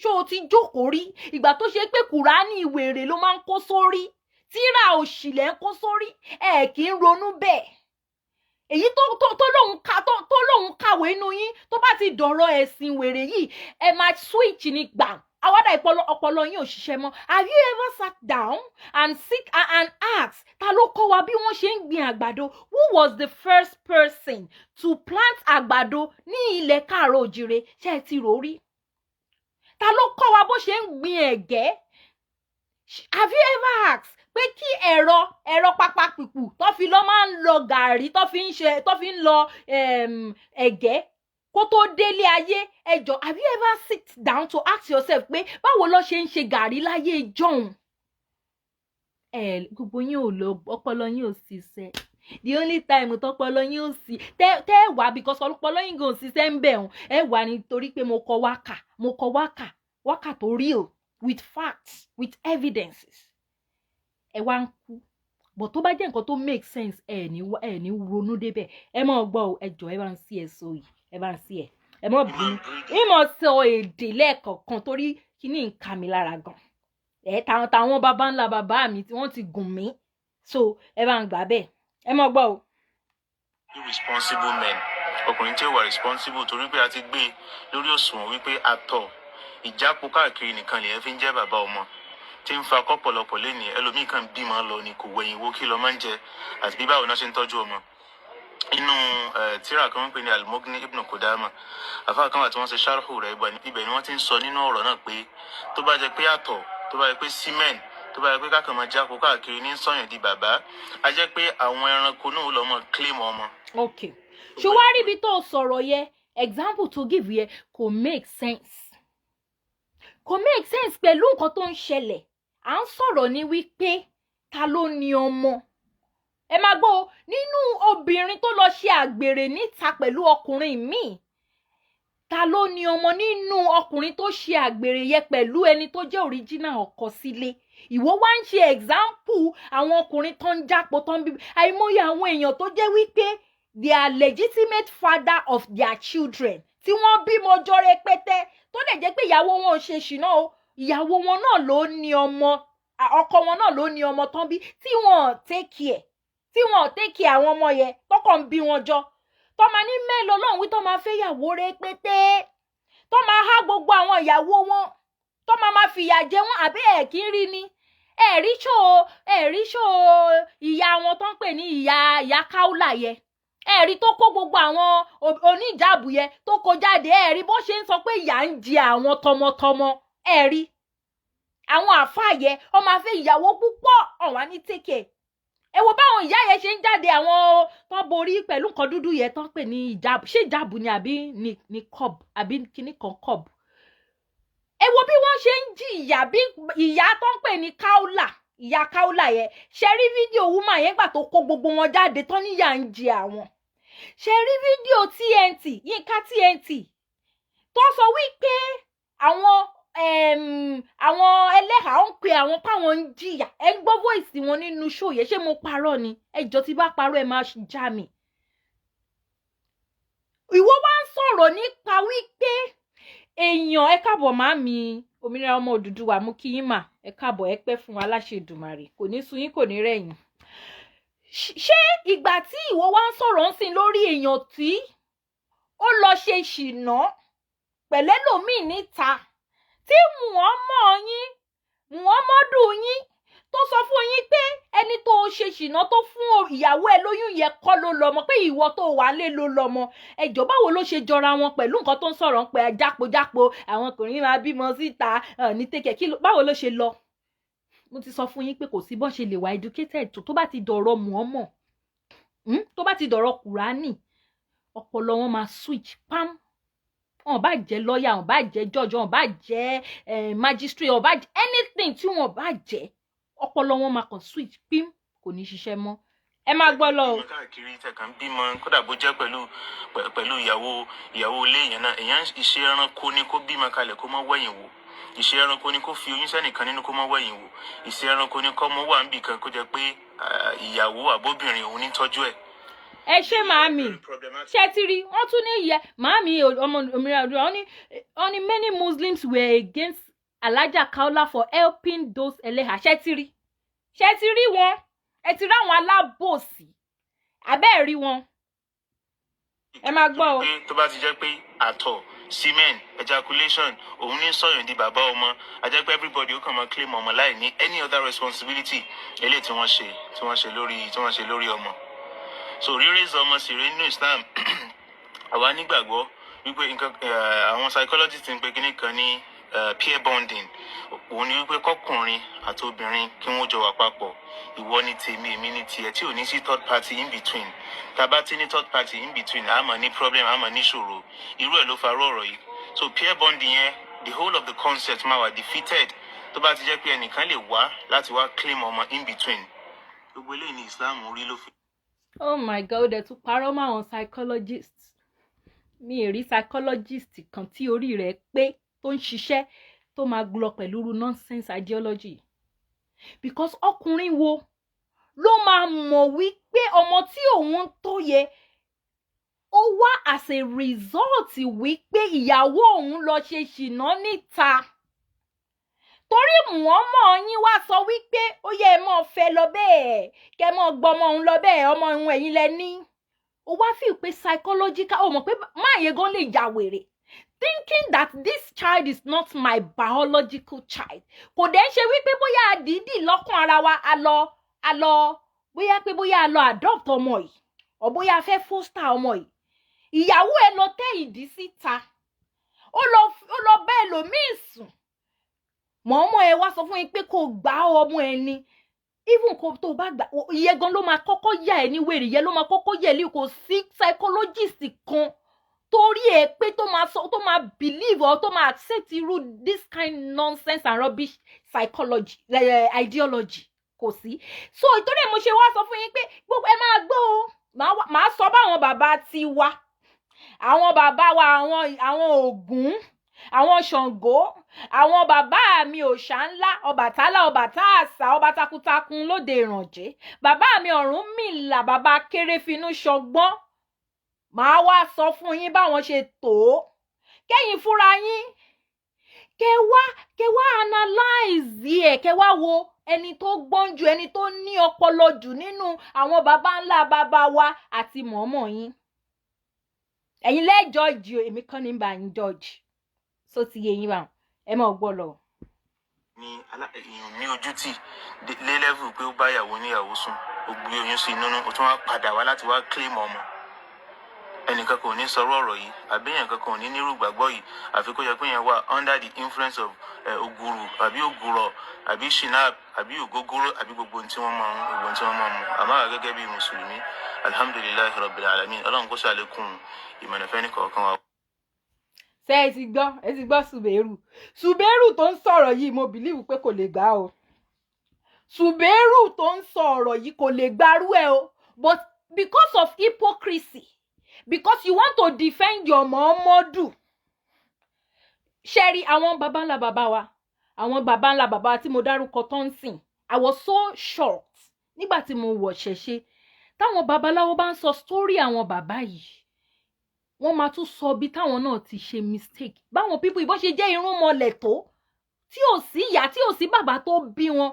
[SPEAKER 1] Ṣó o ti jókòó rí? Ìgbà tó ṣe pé Kùránì wèrè ló máa ń kó sórí, tíra òṣìlẹ̀ ń kó sórí, ẹ kì í ronú bẹ́ẹ̀. Èyí tó lóun kàwé inú yín, tó bá ti dọ̀rọ̀ ẹ̀sìn wèrè yìí, ẹ máa switch ní gbà àwádà. Ọpọlọ yín ò ṣiṣẹ́ mọ́. Have you ever sat down and sit and ask, ta ló kọ́ wa bí wọ́n ṣe ń gbin àgbàdo? Who was the first person to plant àgbàdo ní ilẹ̀ káàárọ̀ òjìrè? Ṣé ẹ ti rò rí? Ta ló kọ́ wa bó ṣe ń gbin ẹ̀gẹ́? Have you ever asked pé kí ẹ̀rọ pápápìpù tó fi lọ máa ń lọ gàrí, tó fi ń ṣe, tó fi ń lọ ẹ̀gẹ́ kó tó délé ayé? Ẹjọ́, have you ever sit down to ask yourself pé báwo ló ṣe ń ṣe gàrí láyé ìjọ́un? Ẹ gbogbo yín ò lọ, ọpọlọ yín ò ṣiṣẹ́. The only time tọpọlọ yín ò sí tẹ tẹ wà, because ọpọlọ yín gan ò ṣiṣẹ́ ń bẹ̀ hàn, ẹ wà nítorí pé mo kọ wákà, mo kọ wákà, wákà tó real, with facts, with evidences. Ẹ wá ń kú. But tó bá jẹ́ nǹkan tó make sense, ẹ ní ronú débẹ̀. Ẹ mọ̀ gbọ́ o. Ẹ jọ, ẹ bá ń sí ẹ sọ yìí, ẹ bá ń sí ẹ, ẹ mọ̀ bínú, ìmọ̀ sọ èdè lẹ́ẹ̀kọ̀ọ̀kan torí kíní ń ka mi lára gan. Ẹ táwọn bàbá ńlá bàbá mi tí wọ́n ti gùn mí, so ẹ bá ń gbà bẹ́ẹ̀. Ẹ mọ̀ gbọ́ o.
[SPEAKER 3] Responsible men, ọkùnrin tí ó wà responsible, torí pé a ti gbé e lórí òṣùwọ̀n wípé àtọ̀ ìjápo káàkiri nìkan lèyẹn fi ń jẹ́ bàbá ọmọ, tí ń fa kọ́pọ̀lọpọ̀ lẹ́nìí. Ẹlòmíì kan bímọ lọ ni, kò wẹ̀yìn wo kí lọ máa ń jẹ àti bí báwo náà ṣe ń tọ́jú ọmọ. Inú tírà kan ń pè ní Al-Mughni Ibn Qudama, àfáà kan wà tí wọ́n ṣe sharhu rẹ̀. Ibẹ̀ ni wọ́n ti ń sọ nínú ọ̀rọ̀ náà pé tó bá jẹ́ pé àtọ̀, tó bá jẹ́ pé semen, tó bá jẹ́ pé kákan máa jáko káàkiri ní sọ̀yàn di bàbá, á jẹ́ pé àwọn ẹranko náà lọ́ mọ claim ọmọ.
[SPEAKER 1] Ok, ṣé wàá rí ibi tó sọ̀rọ̀ yẹ? Example to give yẹ kò make sense, kò make sense pẹ̀lú nǹkan tó ń ṣẹlẹ̀. À ń sọ̀rọ̀ ní wípé ta ló ní ọmọ. Ẹ máa gbọ́ o, nínú obìnrin tó lọ ṣe àgbèrè níta pẹ̀lú ọkùnrin míì, ta ló ní ọmọ nínú ọkùnrin tó ṣe àgbèrè yẹ pẹ̀lú ẹni tó jẹ́ original ọkọ sílé? Ìwọ wá ń ṣe example àwọn ọkùnrin tó ń jápo, tó ń bí. Àìmọye àwọn èèyàn tó jẹ́ wípé they are legitimate father of their children, tí wọ́n bímọ jọ rẹpẹtẹ, tó dẹ̀ jẹ́ pé ìyàwó wọn ò ṣe ṣìnà o, ìyàwó wọn náà ló ní ọmọ, ọkọ wọn náà ló ní ọmọ tán bí, tí wọn take care, tí wọn take care àwọn ọmọ yẹn, tọkàn ń bí wọn jọ, tọ́mọ ní mélòó lọ́hùn wí tó máa fẹ́ yàwó rẹpẹtẹ. Tó máa há gbogbo àwọn ìyàwó wọn, tó máa máa fìyà jẹ wọn, àbí ẹ̀ kí ń rí ni? Ẹ rí ṣó ìyá wọn tó ń pè ní ìyá Káúlà yẹ, ẹ rí tó kó gbogbo àwọn oníjàbù yẹ tó kó jáde. Ẹ rí bó ṣe ń sọ pé ìyà ń jẹ àwọn tọmọtọmọ. Ẹ rí àwọn àáfàá yẹ, ọmọ afẹ́ ìyàwó púpọ̀ ọ̀wá ní tẹ́kẹ̀. Ẹ wo báwọn ìyá yẹn ṣe ń jáde, àwọn tó borí pẹ̀lú nǹkan dúdú yẹn tó ń pè ní ìjáàbù. Ṣé ìjáàbù ni àbí ní kọ́b àbí kíní kan kọ́b? Ẹ wo bí wọ́n ṣe ń jìyà, bí ìyá tó ń pè ní Káúlà, ìyá Káúlà yẹn. Ṣe rí fídíò woman yẹn gbà tó kó gbogbo wọn jáde tán níyà ń jẹ àwọn? Ṣe rí fídíò TNT, Yínká TNT, tó sọ wípé àwọn ẹlẹ́hàá ń pe àwọn páwọn ń jìyà? Ẹ ń gbọ́ voice wọn nínú show yẹn. Ṣé mo parọ́ ni? Ẹ jọ̀ọ́, tí bá parọ́, ẹ máa já mi. Ìwọ wá ń sọ̀rọ̀ nípa wípé èèyàn. Ẹ káàbọ̀, màmí òmìnira ọmọ Odùduwà, mú kí yín mà. Ẹ káàbọ̀, ẹ pẹ́ fún wa láṣẹ Èdùmàrè, kò ní sú yín, kò ní rẹ̀yìn. Ṣé ìgbà tí ìwọ wá ń sọ̀rọ̀ ń sìn lórí èèyàn tí ó lọ ṣe ṣìnà pẹ̀lẹ́lòmíì níta, tí Muhammad yín, Muhammadu yín, tó sọ fún yín pé ẹni tó ṣe ṣìnà tó fún ìyàwó ẹ lóyún yẹn kọ́ ló lọ́mọ, pé ìwọ tó wà lé ló lọ́mọ, ẹjọ́, báwo ló ṣe jọra wọn pẹ̀lú nǹkan tó ń sọ̀rọ̀ ń pẹ́ jápojápo, àwọn ọkùnrin máa bímọ síta ní tẹ́kẹ̀ kí? Báwo ló ṣe lọ? Mo ti sọ fún yín pé kò sí bọ́n ṣe lè wà educated tó bá ti dọ̀rọ̀ Muhammad, tó bá ti dọ̀rọ̀ Kùránì, ọpọlọ wọn máa switch pam. Wọn bá jẹ́ lọ́ọ̀yà, wọn bá jẹ́ judge, wọn bá jẹ́ magistrate, wọn bá jẹ́ anything tí wọn bá jẹ́, ọpọlọ wọn máa kàn switch pim, kò ní ṣiṣẹ́ mọ́. Ẹ máa gbọ́ lọ o.
[SPEAKER 3] Bímọ káàkiri, tẹ̀kàn bímọ, kódà bó jẹ́ pẹ̀lú ìyàwó ilé yẹn náà, èèyàn, ìṣe ẹranko ni kó bímọ kalẹ̀ kó má wẹ̀yìn wò. Ìṣe ẹranko ni kó fi oyún sẹ́nìkan nínú kó má wẹ̀yìn wò. Ìṣe ẹranko ni kọ́ mọ́ wà níbì kan kó jẹ́ pé ìyàwó àbóbìnrin òun ní tọ́jú ẹ̀.
[SPEAKER 1] Ẹ ṣé, màámi. Ṣé ti rí? Wọ́n tún ní ìyẹ màámi ọmọ òmìnira òdúrà. Wọ́n ní many Muslims were against Alhaja Kaola for helping those ẹlẹ́hà. Ṣé ti rí? Ṣé ti rí wọn? Ẹ ti rí àwọn alábòsí abẹ́ẹ̀ rí wọn? Ẹ máa gbọ́ o.
[SPEAKER 3] Pé tó bá ti jẹ́ pé àtọ̀, semen, ejaculation òun ní sọ̀yàn di bàbá ọmọ, a jẹ́ pé everybody ó kàn máa claim ọmọ láì ní any other responsibility eléyìí tí wọ́n ṣe lórí ọmọ. So ríraise ọmọ sì rí nínú Islam, àwa nígbàgbọ́ wípé nǹkan àwọn psychologist ń pe kíní kan ní peer bonding. Òun ni wípé kọkùnrin àti obìnrin kí wọ́n jọ wà papọ̀, ìwọ ni tèmi, èmi ni tiẹ̀, tí ò ní sí third party in between. Tá bá ti ní third party in between, a máa ní problem, a máa ní ìṣòro. Irú ẹ̀ ló fa irú ọ̀rọ̀ yìí. So peer bonding yẹn, the whole of the concept máa wà defeated tó bá ti jẹ́ pé ẹnìkan lè wá láti wá claim ọmọ in between. Gbogbo eléyìí ni Islam rí ló fi.
[SPEAKER 1] Oh my God, ó dẹ̀ tún parọ́ mọ́ àwọn psychologist. Mi ì rí psychologist kan tí orí rẹ̀ pé tó ń ṣiṣẹ́ tó máa lọ pẹ̀lú irú nonsense ideology, because ọkùnrin wo ló máa mọ̀ wípé ọmọ tí òun ń tó yẹ ó wá as a result wípé ìyàwó òun lọ ṣe ṣìnà níta, torí Muhammad yín wá sọ wípé ó yẹ ẹ mọ́ fẹ́ lọ bẹ́ẹ̀, kẹ́ mọ́ gbọ́mọ òun lọ bẹ́ẹ̀, ọmọ òun ẹ̀yin lẹ ní? Ó wá fi pé psychological, ó mọ̀ pé máa yẹn gan lè ya wèrè, thinking that this child is not my biological child. Kò dẹ̀ ń ṣe wípé bóyá àdídì lọ́kàn ara wa a lọ bóyá pé bóyá a lọ adopt ọmọ yìí or bóyá a fẹ́ foster ọmọ yìí. Ìyàwó ẹ lọ tẹ́ ìdí síta, ó lọ bá ẹlòmíì sùn mọ̀ọ́mọ́. Ẹ wá sọ fún yín pé kó gbà ọmọ ẹ ni. Even kó tó bá gbà, ìyẹn gan ló máa kọ́kọ́ yà ẹ́ ní wèrè, yẹn ló máa kọ́kọ́ yà ẹ́ lé. Kò sí psychologist kan torí ẹ pé tó máa sọ, tó máa believe or tó máa accept irú this kind nonsense and rubbish psychology, ideology, kò sí. So ìtorí ẹ mo ṣe wá sọ fún yín pé gbogbo ẹ máa gbọ́ o. Màá sọ báwọn bàbá ti wa, àwọn bàbá wa, àwọn Ògún, àwọn Ṣàngó, àwọn bàbá mi òòṣà ńlá, Ọbàtálá, Ọbàtásà, ọba takuntakun lóde Ìrànjẹ́, bàbá mi Ọ̀rúnmìlà, bàbá Kéré-finú ṣọgbọ́n. Màá wá sọ fún yín báwọn ṣe tó kẹ́yìn fúnra yín, kẹ wá analyze ẹ̀, kẹ wá wo ẹni tó gbọ́n jù, ẹni tó ní ọpọlọ jù nínú àwọn baba ńlá bàbá wa àti mọ̀ọ́mọ̀ yín. Ẹ̀yin lẹ́ẹ̀ judge o, èmi kàn ní bá yín judge. So ti yé yín báwọn, ẹ máa gbọ́ lọ.
[SPEAKER 3] Ní èèyàn ní ojú tì lé level pé ó bá ìyàwó níyàwó sùn, ó gbé oyún sí inú, ó tún wá padà wá láti wá claim ọmọ. Ẹnìkan kò ní sọ̀rọ̀ ọ̀rọ̀ yìí, àbí èèyàn kankan ò ní nírú ìgbàgbọ́ yìí, àfi kó yẹ pé yẹn wà under the influence of oguru àbí ògùrọ̀ àbí schnapps àbí ògógóró àbí gbogbo ohun tí wọ́n máa ń mu. Àmọ́ àwa gẹ́gẹ́ bí mùsùlùmí, alhamdulillahi rabbil alamin, Ọlọ́run kó ṣàlékún ìmọ̀nàfẹ́ ní kọ̀ọ̀kan wa.
[SPEAKER 1] Ṣé ẹ ti gbọ́? Ẹ ti gbọ́ Ṣùbẹ́rù. Ṣùbẹ́rù tó ń sọ̀rọ̀ yìí, mo believe pé kò lè gbà o. Ṣùbẹ́rù tó ń sọ ọ̀rọ̀ yìí kò lè gbarú ẹ o, but because of hypocrisy, because you want to defend your Muhammadu. Ṣe rí àwọn baba ńlá baba wa, àwọn baba ńlá baba tí mo dárúkọ tó ń sìn, I was so shocked nígbà tí mo wọ̀ ṣẹ̀ṣe, táwọn babaláwo bá ń sọ story àwọn bàbá yìí, wọ́n máa tún sọ bí táwọn náà ti ṣe mistake, báwọn people ìbọn ṣe jẹ́ irúnmọlẹ̀ tó, tí ò sí ìyá, tí ò sí bàbá tó bí wọn,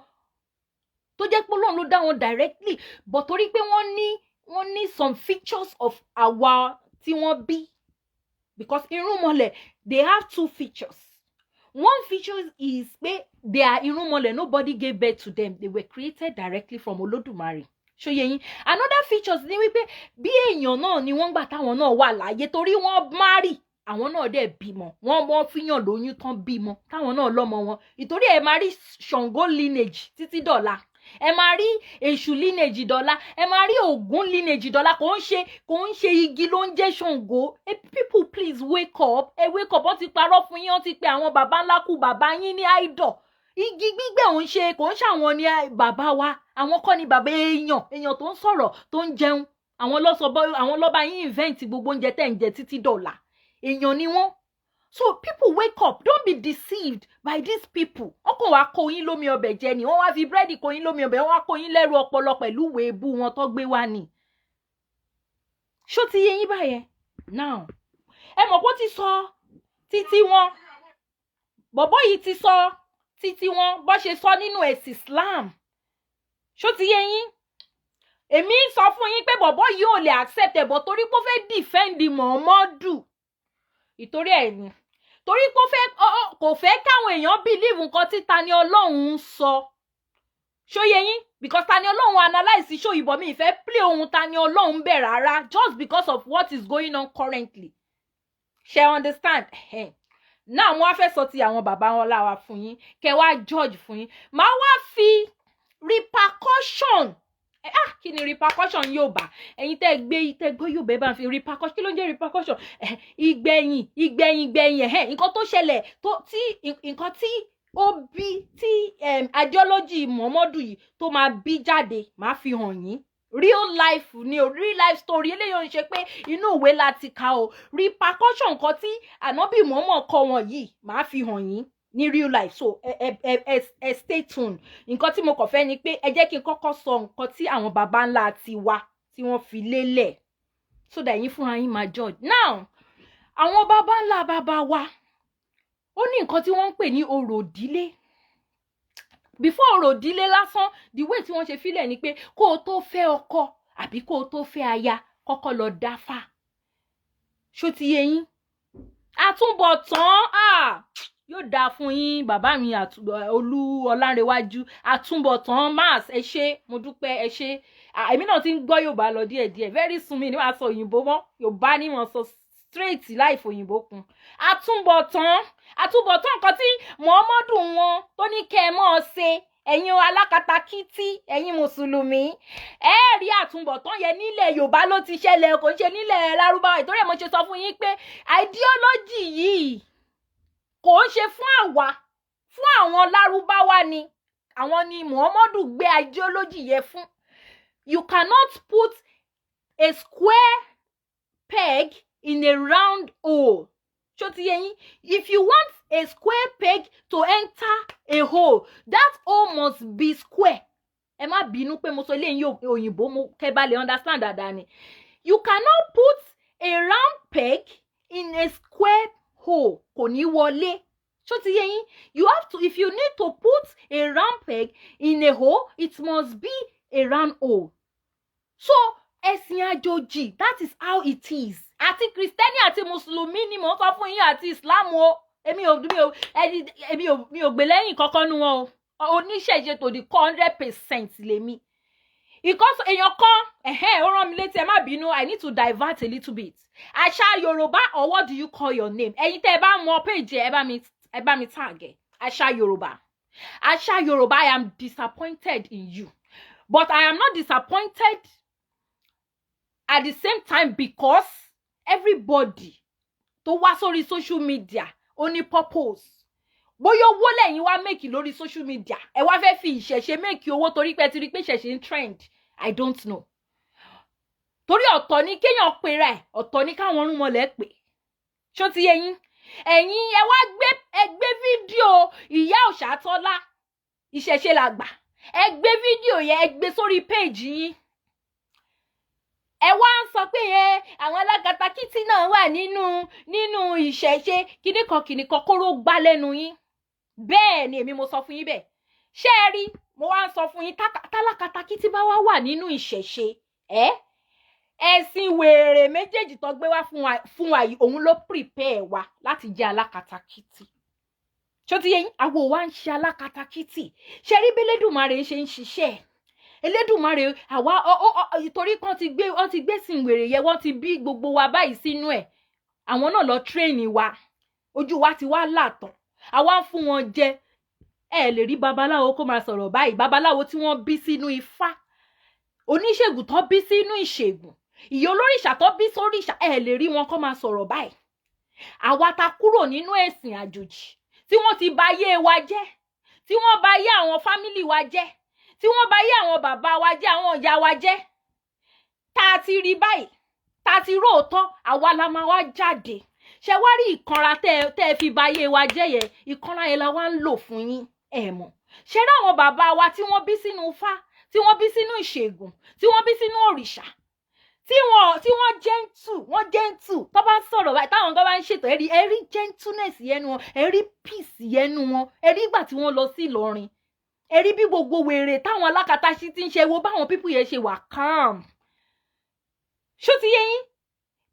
[SPEAKER 1] tó jẹ́ pé Ọlọ́run ló dá wọn directly, but torí pé wọ́n ní some features of àwa tí wọ́n bí, because irúnmọlẹ̀, they have two features. One feature is pé they are irúnmọlẹ̀, nobody gave birth to them, they were created directly from Olódùmarè. Ṣó yé yín? Another features ni wípé bí èèyàn náà ni wọ́n gbà táwọn náà wà láàyè, torí wọ́n marry, àwọn náà dẹ̀ bímọ, wọ́n fíyàn lóyún tán, bímọ, táwọn náà lọ́mọ wọn. Ìtorí ẹ máa rí Ṣàngó lineage títí dọ̀la, ẹ máa rí Èṣù lineage dọ̀la, ẹ máa rí Ògún lineage dọ̀la. Kò ń ṣe igi ló ń jẹ́ Ṣàngó. People, please wake up, ẹ wake up. Wọ́n ti parọ́ fún yín, wọ́n ti pe àwọn baba ńlá kú bàbá yín ní idol. Igi gbígbẹ́ òun ṣe, kò ń ṣàwọn ní bàbá wa, àwọn kọ́ ni bàbá èèyàn. Èèyàn tó ń sọ̀rọ̀, tó ń jẹun, àwọn lọ́sọ̀, àwọn lọ́ba yín invent gbogbo oúnjẹ tẹ̀ ń jẹ títí dọ̀la. Èèyàn ni wọ́n. So people, wake up, don't be deceived by these people. Wọ́n kàn wá kó yín lómi ọbẹ̀ jẹ ni, wọ́n wá fi búrẹ́dì kó yín lómi ọbẹ̀, wọ́n wá kó yín lẹ́rù ọpọlọ pẹ̀lú ìwé ebú wọn tó gbé wá ni. Ṣó ti yé yín báyẹn? Now, ẹ mọ̀ kó ti sọ títí wọn, bọ̀bọ́ yìí ti sọ títí wọn bó ṣe sọ nínú ẹ̀sìn Islam. Ṣó ti yé yín? Èmi ń sọ fún yín pé bọ̀bọ́ yìí ò lè accept ẹ̀ bọ̀, torí pé ó fẹ́ defend Muhammadu, ìtorí ẹ̀ ni, torí pé ó fẹ́, kò fẹ́ káwọn èèyàn believe nǹkan tí Tani Olohun ń sọ. Ṣó yé yín? Because Tani Olohun analyse show ìbọn mi ìfẹ́ play ohun Tani Olohun bẹ̀ rárá, just because of what is going on currently. Ṣe understand? Náà mo wá fẹ́ sọ ti àwọn bàbá wọn láwa fún yín, kẹ wá judge fún yín. Màá wá fi repercussion. Ah, kí ni repercussion Yorùbá? Ẹ̀yin tẹ́ gbé, tẹ́ gbọ́ Yorùbá, ẹ bá ń fi repercussion. Kí ló ń jẹ́ repercussion? Ìgbẹ̀yìn, ìgbẹ̀yìn, gbẹ̀yìn. Ẹ̀hẹ́, nǹkan tó ṣẹlẹ̀ tó tí nǹkan tí ó bí tí ideology Muhammadu yìí tó máa bí jáde, máa fi hàn yín. Real life ni o, real life story eléyìí ò ń ṣe pé inú ìwé la ti kà o. Repercussion nǹkan tí ànábì Muhammad kọ wọn yìí, máa fi hàn yín ní real life. So ẹ stay tuned. Nǹkan tí mo kàn fẹ́ ni pé ẹ jẹ́ kí n kọ́kọ́ sọ nǹkan tí àwọn baba ńlá ti wa tí wọ́n fi lélẹ̀, so that yín fúnra yín máa judge. Now, àwọn baba ńlá baba wa, ó ní nǹkan tí wọ́n ń pè ní orò ìdílé. Before orò ìdílé lásán, the way tí wọ́n ṣe fílẹ̀ ni pé kó o tó fẹ́ ọkọ àbí kó o tó fẹ́ aya, kọ́kọ́ lọ dáfá. Ṣó ti yé yín? Àtúbọ̀tán, ah, yóò dáa fún yín, bàbá mi Olú Ọlárẹ̀wájú. Àtúbọ̀tán mass, ẹ ṣé, mo dúpẹ́, ẹ ṣé. Èmi náà ti ń gbọ́ Yorùbá lọ díẹ̀díẹ̀. Very soon, mi ní wàá sọ òyìnbó mọ́, Yorùbá ni wọ́n sọ straight láì fòyìnbó kún. Àtúbọ̀tán, àtúbọ̀tán nǹkan tí Muhammadu wọn tó ní kẹ́ ẹ mọ́ ọ ṣe, ẹ̀yin alákatakítí, ẹ̀yin mùsùlùmí, ẹ rí àtúbọ̀tán yẹn. Nílẹ̀ Yorùbá ló ti ṣẹlẹ̀, kò ń ṣe nílẹ̀ Lárúbáwá. Ìtorí ẹ̀ mo ṣe sọ fún yín pé ideology yìí kò ń ṣe fún àwa, fún àwọn Lárúbáwá ni. Àwọn ni Muhammadu gbé ideology yẹn fún. You cannot put a square peg in a round hole. Ṣó ti yé yín? If you want a square peg to enter a hole, that hole must be square. Ẹ má bínú pé mo sọ eléyìí òyìnbó, mo kẹ́ bá lè understand dáadáa ni. You cannot put a round peg in a square hole, kò ní wọlé. Ṣó ti yé yín? You have to If you need to put a round peg in a hole, it must be a round hole. So ẹ̀sìn àjòjì, that is how it is. Àti Kristẹni àti mùsùlùmí ni mò ń sọ fún yín, àti Islam o. Èmi ò ẹni èmi ò gbé lẹ́yìn kankan nu wọn o. Oníṣẹ̀ṣe to the 100% lèmi. Ìkọ́sọ èèyàn kan, ẹ̀hẹ́n, ó rán mi létí. Ẹ má bínú, I need to divert a little bit. Àṣà Yorùbá, or what do you call your name? Ẹ̀yin tẹ́ ẹ bá mọ page, ẹ bá mi tag ẹ. Àṣà Yorùbá, Àṣà Yorùbá, I am disappointed in you, but I am not disappointed at the same time, because everybody tó wá sórí social media ó ní purpose. Bóyá owó lẹ́yìn wá make lórí social media, ẹ wá fẹ́ fi ìṣẹ̀ṣe make owó torí pé ẹ ti rí pé ìṣẹ̀ṣe ń trend, I don't know. Torí ọ̀tọ̀ ni kéèyàn pera ẹ̀, ọ̀tọ̀ ni káwọn irúnmọlẹ̀ pè. Ṣó ti yé yín? Ẹ̀yin ẹ wá gbé, ẹ gbé fídíò ìyá Òṣàtọ́lá, ìṣẹ̀ṣe làgbà, ẹ gbé fídíò yẹn, ẹ gbé sórí péèjì yín. Ẹ wá ń sọ pé ẹ àwọn alákatakítí náà wà nínú ìṣẹ̀ṣe, kíní kan kíní kan, kóró gbá lẹ́nu yín. Bẹ́ẹ̀ ni èmi mo sọ fún yín bẹ́ẹ̀. Ṣé ẹ rí, mo wá ń sọ fún yín, tálákatakítí bá wá wà nínú ìṣẹ̀ṣe, ẹ ẹ̀sìn wèrè méjèèjì tó gbé wá fún wa yìí, òun ló prepare wa láti jẹ́ alákatakítí. Ṣó ti yé yín? Àwo wa ń ṣe alákatakítí. Ṣe rí bí Elédùmarè ṣe ń ṣiṣẹ́? Elédùmarè àwa ìtorí kan ti gbé, wọ́n ti gbé sìn wèrè yẹn, wọ́n ti bí gbogbo wa báyìí sínú ẹ̀. Àwọn náà lọ train wa, ojú wa ti wá làtàn, àwa ń fún wọn jẹ. Ẹ lè rí babaláwo kó máa sọ̀rọ̀ báyìí. Babaláwo tí wọ́n bí sínú Ifá, oníṣègùn tó bí sínú ìṣègùn, ìyá olórìṣà tó bí sóríṣà, ẹ lè rí wọn kó máa sọ̀rọ̀ báyìí. Àwa ta kúrò nínú ẹ̀sìn àjòjì tí wọ́n ti bà ayé wa jẹ́, tí wọ́n bà ayé àwọn family wa jẹ́, tí wọ́n bà ayé àwọn bàbá wa jẹ́, àwọn ìyá wa jẹ́, tá a ti rí báyìí, tá a ti róòótọ́, àwa la máa wá jáde. Ṣe wá rí ìkanra tẹ́ ẹ fi bà ayé wa jẹ́ yẹn, ìkanra yẹn la wá ń lò fún yín. Ẹ mọ̀ ṣe rí àwọn bàbá wa tí wọ́n bí sínú Ifá, tí wọ́n bí sínú ìṣègùn, tí wọ́n bí sínú òrìṣà, tí wọ́n gentle, wọ́n gentle. Tó bá ń sọ̀rọ̀ báyìí, táwọn kan bá ń ṣètò, ẹ̀rí gentleness yẹnu wọn, ẹ̀rí peace yẹnu wọn, ẹ̀rí ìgbà tí wọ́n lọ sí Ìlọrin, ẹ̀rí bí gbogbo wèrè táwọn alákatakítí ti ń ṣe, wo báwọn people yẹn ṣe wà calm. Ṣó ti yé yín?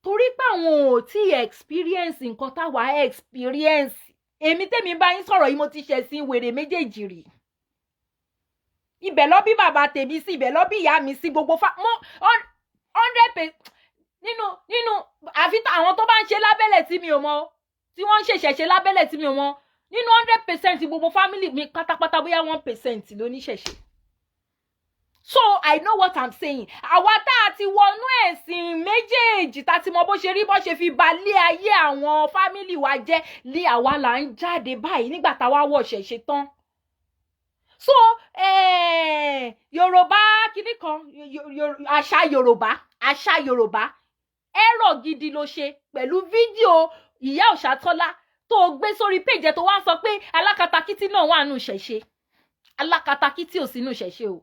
[SPEAKER 1] Torí pé àwọn ò tí experience nǹkan táwa experience. Èmi tèmi bá yín sọ̀rọ̀ yìí, mo ti ṣẹ̀sìn wèrè méjèèjì rí. Ibẹ̀ lọ bí bàbá tèmi sí, ibẹ̀ lọ bí ìyá mi sí. Gbogbo fa mo 100 nínú, àfi àwọn tó bá ń ṣe lábẹ́lẹ̀ tí mi ò mọ̀, tí wọ́n ń ṣèṣẹ̀ṣe lábẹ́lẹ̀ tí mi ò mọ̀. Nínú 100% gbogbo family mi pátápátá, bóyá 1% ló níṣẹ̀ṣe. So I know what I'm saying. Àwa tá a ti wọnú ẹ̀sìn méjèèjì, tá a ti mọ bó ṣe rí, bó ṣe fi balẹ̀ ayé àwọn family wa jẹ́ lé, àwa là ń jáde báyìí nígbà táwa wọ̀ ṣẹ̀ṣẹ̀ tán. So Yorùbá kìíní kan, Àṣà Yorùbá, Àṣà Yorùbá, ẹ̀rọ gidi ló ṣe pẹ̀lú fídíò ìyá Òṣàtọ́lá tó o gbé sórí péjẹ, tó wá ń sọ pé alákatakítí náà wà nù ṣẹ̀ṣe. Alákatakítí ò sínú ìṣẹ̀ṣe o.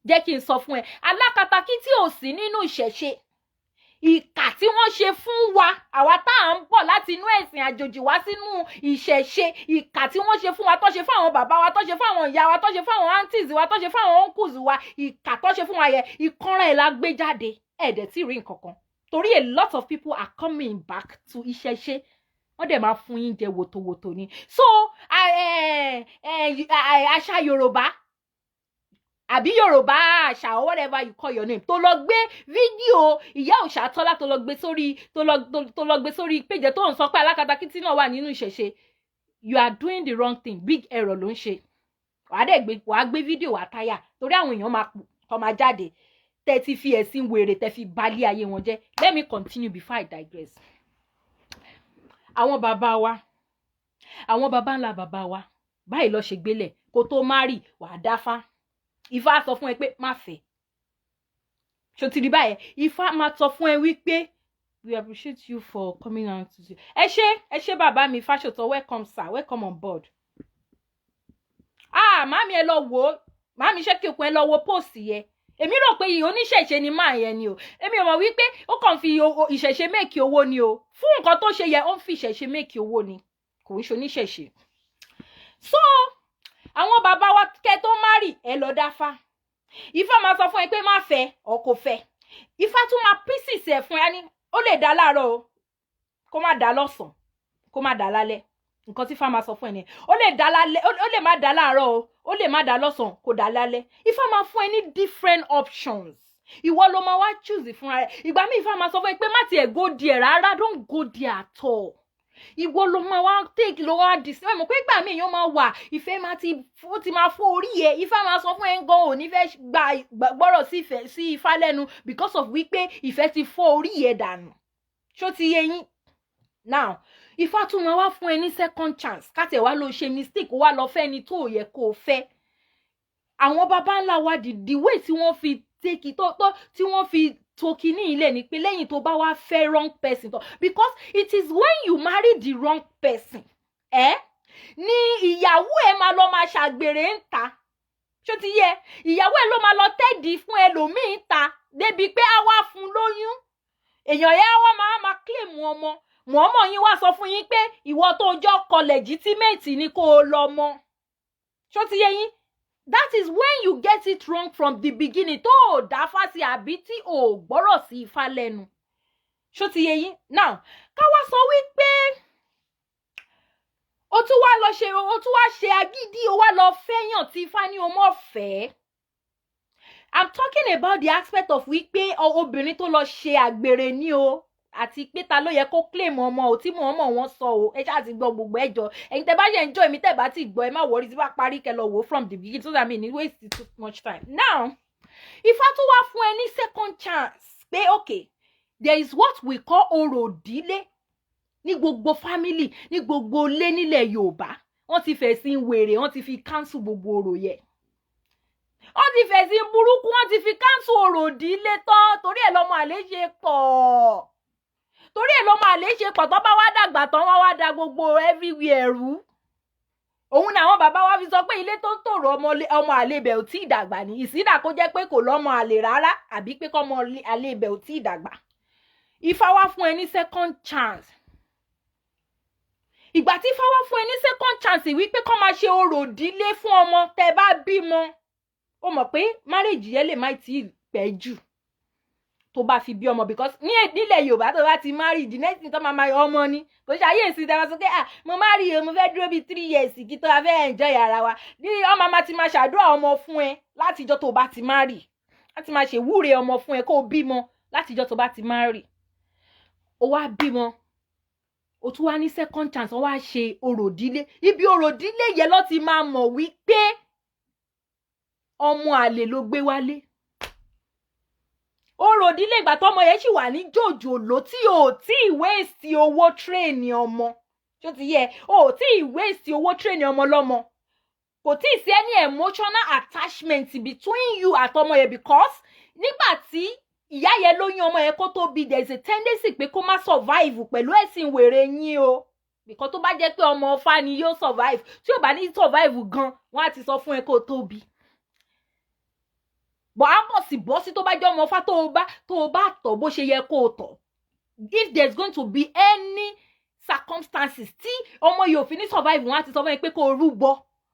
[SPEAKER 1] Jẹ́ kí n sọ fún ẹ, alákatakítí ò sí nínú ìṣẹ̀ṣe. Ìkà tí wọ́n ṣe fún wa, àwa tá à ń bọ̀ láti inú ẹ̀sìn àjòjì wá sínú ìṣẹ̀ṣe, ìkà tí wọ́n ṣe fún wa, tó ṣe fún àwọn bàbá wa, tó ṣe fún àwọn ìyá wa, tó ṣe fún àwọn aunties wa, tó ṣe fún àwọn uncles wa, ìkà tó ṣe fún wa yẹ, ìkanra ẹ̀ la gbé jáde. Ẹ̀ẹ́dẹ̀ tí rí nǹkan kan, torí a lot of people are coming back to ìṣẹ̀ṣe, wọ́n dẹ̀ máa fún yín jẹ wòtòwòtò ni. So Àṣà Yorùbá àbí Yorùbá Àṣà or whatever you call your name, tó lọ gbé fídíò ìyá Òṣàtọ́lá, tó lọ gbé sórí péjẹ, tó ń sọ pé alákatakítí náà wà nínú ìṣẹ̀ṣe, you are doing the wrong thing. Big error ló ń ṣe. Wàá dẹ̀ gbé, wàá gbé fídíò, wàá táyà, torí àwọn èèyàn máa tó máa jáde tẹ́ ti fi ẹ̀sìn wèrè tẹ́ fi balẹ̀ ayé wọn jẹ́. Let me continue before I digress. Àwọn bàbá wa, àwọn bàbá ńlá bàbá wa báyìí lọ ṣe gbélẹ̀. Kó tó má rì, wàá dáfá. Ifá sọ fún ẹ pé má fẹ́. Ṣó ti rí báyẹn? Ifá máa sọ fún ẹ wípé we appreciate you for coming out to see. Ẹ ṣé, ẹ ṣé, bàbá mi Fáṣọtọ. Welcome, sir, welcome on board. Ah, màmí, ẹ lọ wò ó. Màmí, ṣé kí okun ẹ lọ wo post yẹn. Èmi rò pé oníṣẹ̀ṣe ni máa yẹn ni o. Èmi ò mọ̀ wípé ó kàn fi ìṣẹ̀ṣe make owó ni o. Fún nǹkan tó ṣe yẹ, ó ń fi ìṣẹ̀ṣe make owó ni, kò ń ṣe oníṣẹ̀ṣe. So àwọn bàbá wa, kẹ́ tó marry, ẹ lọ dáfá. Ifá máa sọ fún ẹ pé má fẹ́ ọ, kò fẹ́. Ifá tún máa pieces ẹ fún ẹ ní ó lè dá láàárọ̀ o, kó má dá lọ́sàn-án, kó má dá lálẹ́. Nǹkan tí Ifá máa sọ fún ẹ nìyẹn. Ó lè dá lálẹ́, ó lè má dá láàárọ̀ o, ó lè má dá lọ́sàn-án, kò dá lálẹ́. Ifá máa fún ẹ ní different options, ìwọ ló máa wá choose fúnra rẹ. Ìgbà míì, Ifá máa sọ fún ẹ pé má tiẹ̀ go there rárá, don't go there at all. Ìwọ ló máa wá take, ló wá dì sí. Ẹ mọ̀ pé ìgbà míì èèyàn máa wà, ìfẹ́ máa ti, ó ti máa fọ́ orí ẹ. Ifá máa sọ fún ẹ gan, ò ní fẹ́ gba gbọ́rọ̀ sí ìfẹ́ sí Ifá lẹ́nu because of wípé ìfẹ́ ti fọ́ orí ẹ dànù. Ṣó ti yé yín? Now, Ifá tún máa wá fún ẹ ní second chance. Ká tiẹ̀ wá lọ ṣe mistake, ó wá lọ fẹ́ ni tó yẹ kó o fẹ́. Àwọn baba ńlá wa, the way tí wọ́n fi take tó tí wọ́n fi to kinní ilé ni pé lẹ́yìn tó bá wá fẹ́ wrong person tó, because it is when you marry the wrong person eh, ni ìyàwó ẹ máa lọ máa ṣàgbèrè ń ta. Ṣó ti yẹ? Ìyàwó ẹ ló máa lọ tẹ́ẹ̀dì fún ẹlòmíín ta débi pé á wá fún lóyún. Èèyàn yẹn á wá máa claim ọmọ. Mọ̀ọ́mọ̀ yín wá sọ fún yín pé ìwọ tó jọ́ kọ legitimate ni kó o lọ mọ. Ṣó ti yé yín? That is when you get it wrong from the beginning, tó o dá fásí àbí tí o ò gbọ́rọ̀ sí Ifá lẹ́nu. Ṣó ti yé yín? Now, ká wá sọ wípé o tún wá lọ ṣe, o tún wá ṣe agídí, o wá lọ fẹ́yàn tí Ifá ní o mọ̀ fẹ́. I'm talking about the aspect of wípé obìnrin tó lọ ṣe àgbèrè ní o, àti pé ta ló yẹ kó claim ọmọ o, tí mọ̀ọ́mọ̀ wọn sọ o. Ẹ ṣáà ti gbọ́ gbogbo ẹjọ́. Ẹ̀yin tẹ́ bá ṣe ń jọ èmi, tẹ́ bá ti gbọ́, ẹ má worry. Tí bá parí, kẹ́ lọ wò from the beginning so that mi ní waste too much time. Now, Ifá tún wá fún ẹ ní second chance pé okay, there is what we call orò ìdílé ní gbogbo family, ní gbogbo ilé nílẹ̀ Yorùbá. Wọ́n ti fẹ̀sìn wèrè, wọ́n ti fi cancel gbogbo orò yẹn. Wọ́n ti fẹ̀sìn burúkú, wọ́n ti fi cancel orò ìdílé tán. Torí ẹ̀ lọ́mọ àlè ṣe pọ̀, torí ẹ̀ lọ́mọ àlè ṣe pọ̀. Tó bá wá dàgbà tán, wọ́n wá da gbogbo everywhere rú. Òun ni àwọn bàbá wa fi sọ pé ilé tó ń tòrò, ọmọ àlè ibẹ̀ ò tí ì dàgbà ní ìsídà, kó jẹ́ pé kò lọ́mọ àlè rárá, àbí pé kọ́mọ àlè ibẹ̀ ò tí ì dàgbà. Ifá wá fún ẹ ní second chance. Ìgbà tí Ifá wá fún ẹ ní second chance wípé kó máa ṣe orò ìdílé fún ọmọ tẹ́ bá bímọ, ó mọ̀ pé marriage yẹn lè má tí ì pẹ́ jù tó bá fi bí ọmọ, because ní nílẹ̀ Yorùbá, tó bá ti marry, the next thing tó máa máa ọmọ ni. Kò ṣe ayé ìsìn tẹ́wọ́n sọ pé, "Ah, mo marry o, mo fẹ́ dúró bíi 3 years kí tó a fẹ́ enjoy ara wa." Ní ọmọ máa ti máa ṣàdúrà ọmọ fún ẹ látijọ́ tó bá ti marry, láti máa ṣèwúre ọmọ fún ẹ kó o bímọ látijọ́ tó bá ti marry. Ó wá bímọ, o tún wá ní second chance, wọ́n wá ṣe orò ìdílé. Ibi orò ìdílé yẹn ló ti máa mọ̀ wípé ọmọ àlè ló gbé wálé. Orò ìdílé, ìgbà tọmọ yẹn sì wà ní jòjòló, tí o tí ì waste owó train ọmọ. Ṣó ti yẹ? O tí ì waste owó train ọmọ lọ́mọ, kò tí ì sí any emotional attachment between you àtọmọ yẹn, because nígbà tí ìyá yẹn lóyún ọmọ yẹn kó tó bí, there is a tendency pé kó má survive pẹ̀lú ẹ̀sìn wèrè yín o, because tó bá jẹ́ pé ọmọ ọfà ni, yóò survive. Tí ò bá ní survive gan, wọ́n á ti sọ fún ẹ kó tó bí bọ̀. Á bọ̀ sí bọ́ sí tó bá jẹ́ ọmọ ọfà, tó o bá tọ̀ bó ṣe yẹ kó o tọ̀, if there is going to be any circumstances tí ọmọ yìí ò fi ní survive, wọ́n á ti sọ fún ẹ pé kó o rúbọ.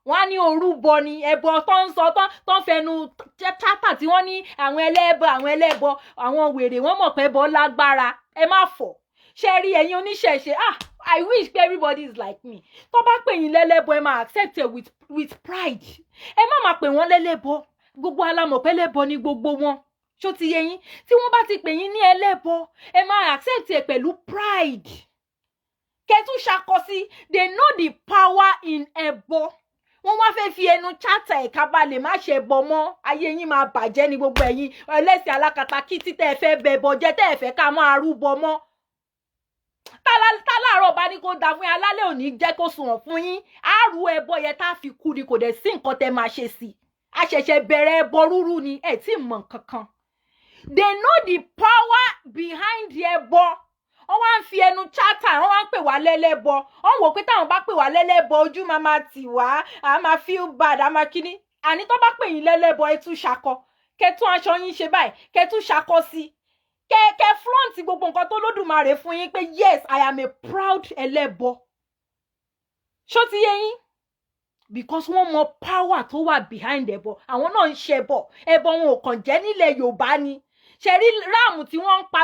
[SPEAKER 1] Wọ́n á ní orúbọ ni ẹbọ tó ń sọ tó ń fẹnu chátà tí wọ́n ní àwọn ẹlẹ́bọ, àwọn ẹlẹ́bọ, àwọn wèrè. Wọ́n mọ̀ pé ẹbọ lágbára. Ẹ má fọ̀ ṣe rí ẹ̀yin oníṣẹ̀ṣe. Ah, I wish pé everybody is like me. Tó bá pè yín lẹ́lẹ́bọ, ẹ máa accept it with pride. Ẹ má máa pè wọ́n lẹ́lẹ́bọ. Gbogbo alamọ̀ pé ẹlẹ́bọ ni gbogbo wọn. Ṣó ti yé yín? Tí wọ́n bá ti pè yín ní ẹlẹ́bọ, ẹ máa accept ẹ pẹ̀lú pride, kẹtù ṣàkọsí. They know the power in ẹbọ. Wọ́n wá fẹ́ fi ẹnu chata ẹ̀ka balẹ̀ má ṣe bọ̀ mọ́. Ayé yín máa bàjẹ́ ní gbogbo ẹ̀yin ẹlẹ́sìn alákatakítí tẹ́ ẹ fẹ́ bẹ̀bọ̀ jẹ́, tẹ́ ẹ fẹ́ ká máa rúbọ mọ́. Táláàárọ̀ bá ní kó da fún yín, alálẹ̀ òní jẹ́ kó sunwọ̀n fún yín. Àrù ẹbọ yẹn tá a fi kú ni, kò dẹ̀ sí nǹkan tẹ́ máa ṣe sí i. A ṣẹ̀ṣẹ̀ bẹ̀rẹ̀ ẹbọ rúrú ni, ẹ̀ tí ì mọ̀ nǹkan kan. They know the power behind the ẹbọ. Wọ́n wá ń fi ẹnu chata, wọ́n wá ń pè wá lẹ́lẹ́bọ. Wọ́n wò pé táwọn bá pè wá lẹ́lẹ́bọ, ojú máa máa tì wá, a máa feel bad, a máa kíní. Àní tó bá pè yín lẹ́lẹ́bọ, ẹ tún ṣakọ, kẹ tún aṣọ yín ṣe báyìí, kẹ tún ṣakọ sí, kẹ kẹ flaunt gbogbo nǹkan tó lódùmarè fún yín pé yes, I am a proud ẹlẹ́bọ. Ṣó ti yé yín? Because wọ́n mọ power tó wà behind ẹbọ. Àwọn náà ń ṣẹbọ, ẹbọ wọn ò kàn jẹ́ nílẹ̀ Yorùbá ni. Ṣe rí ráàmù tí wọ́n ń pa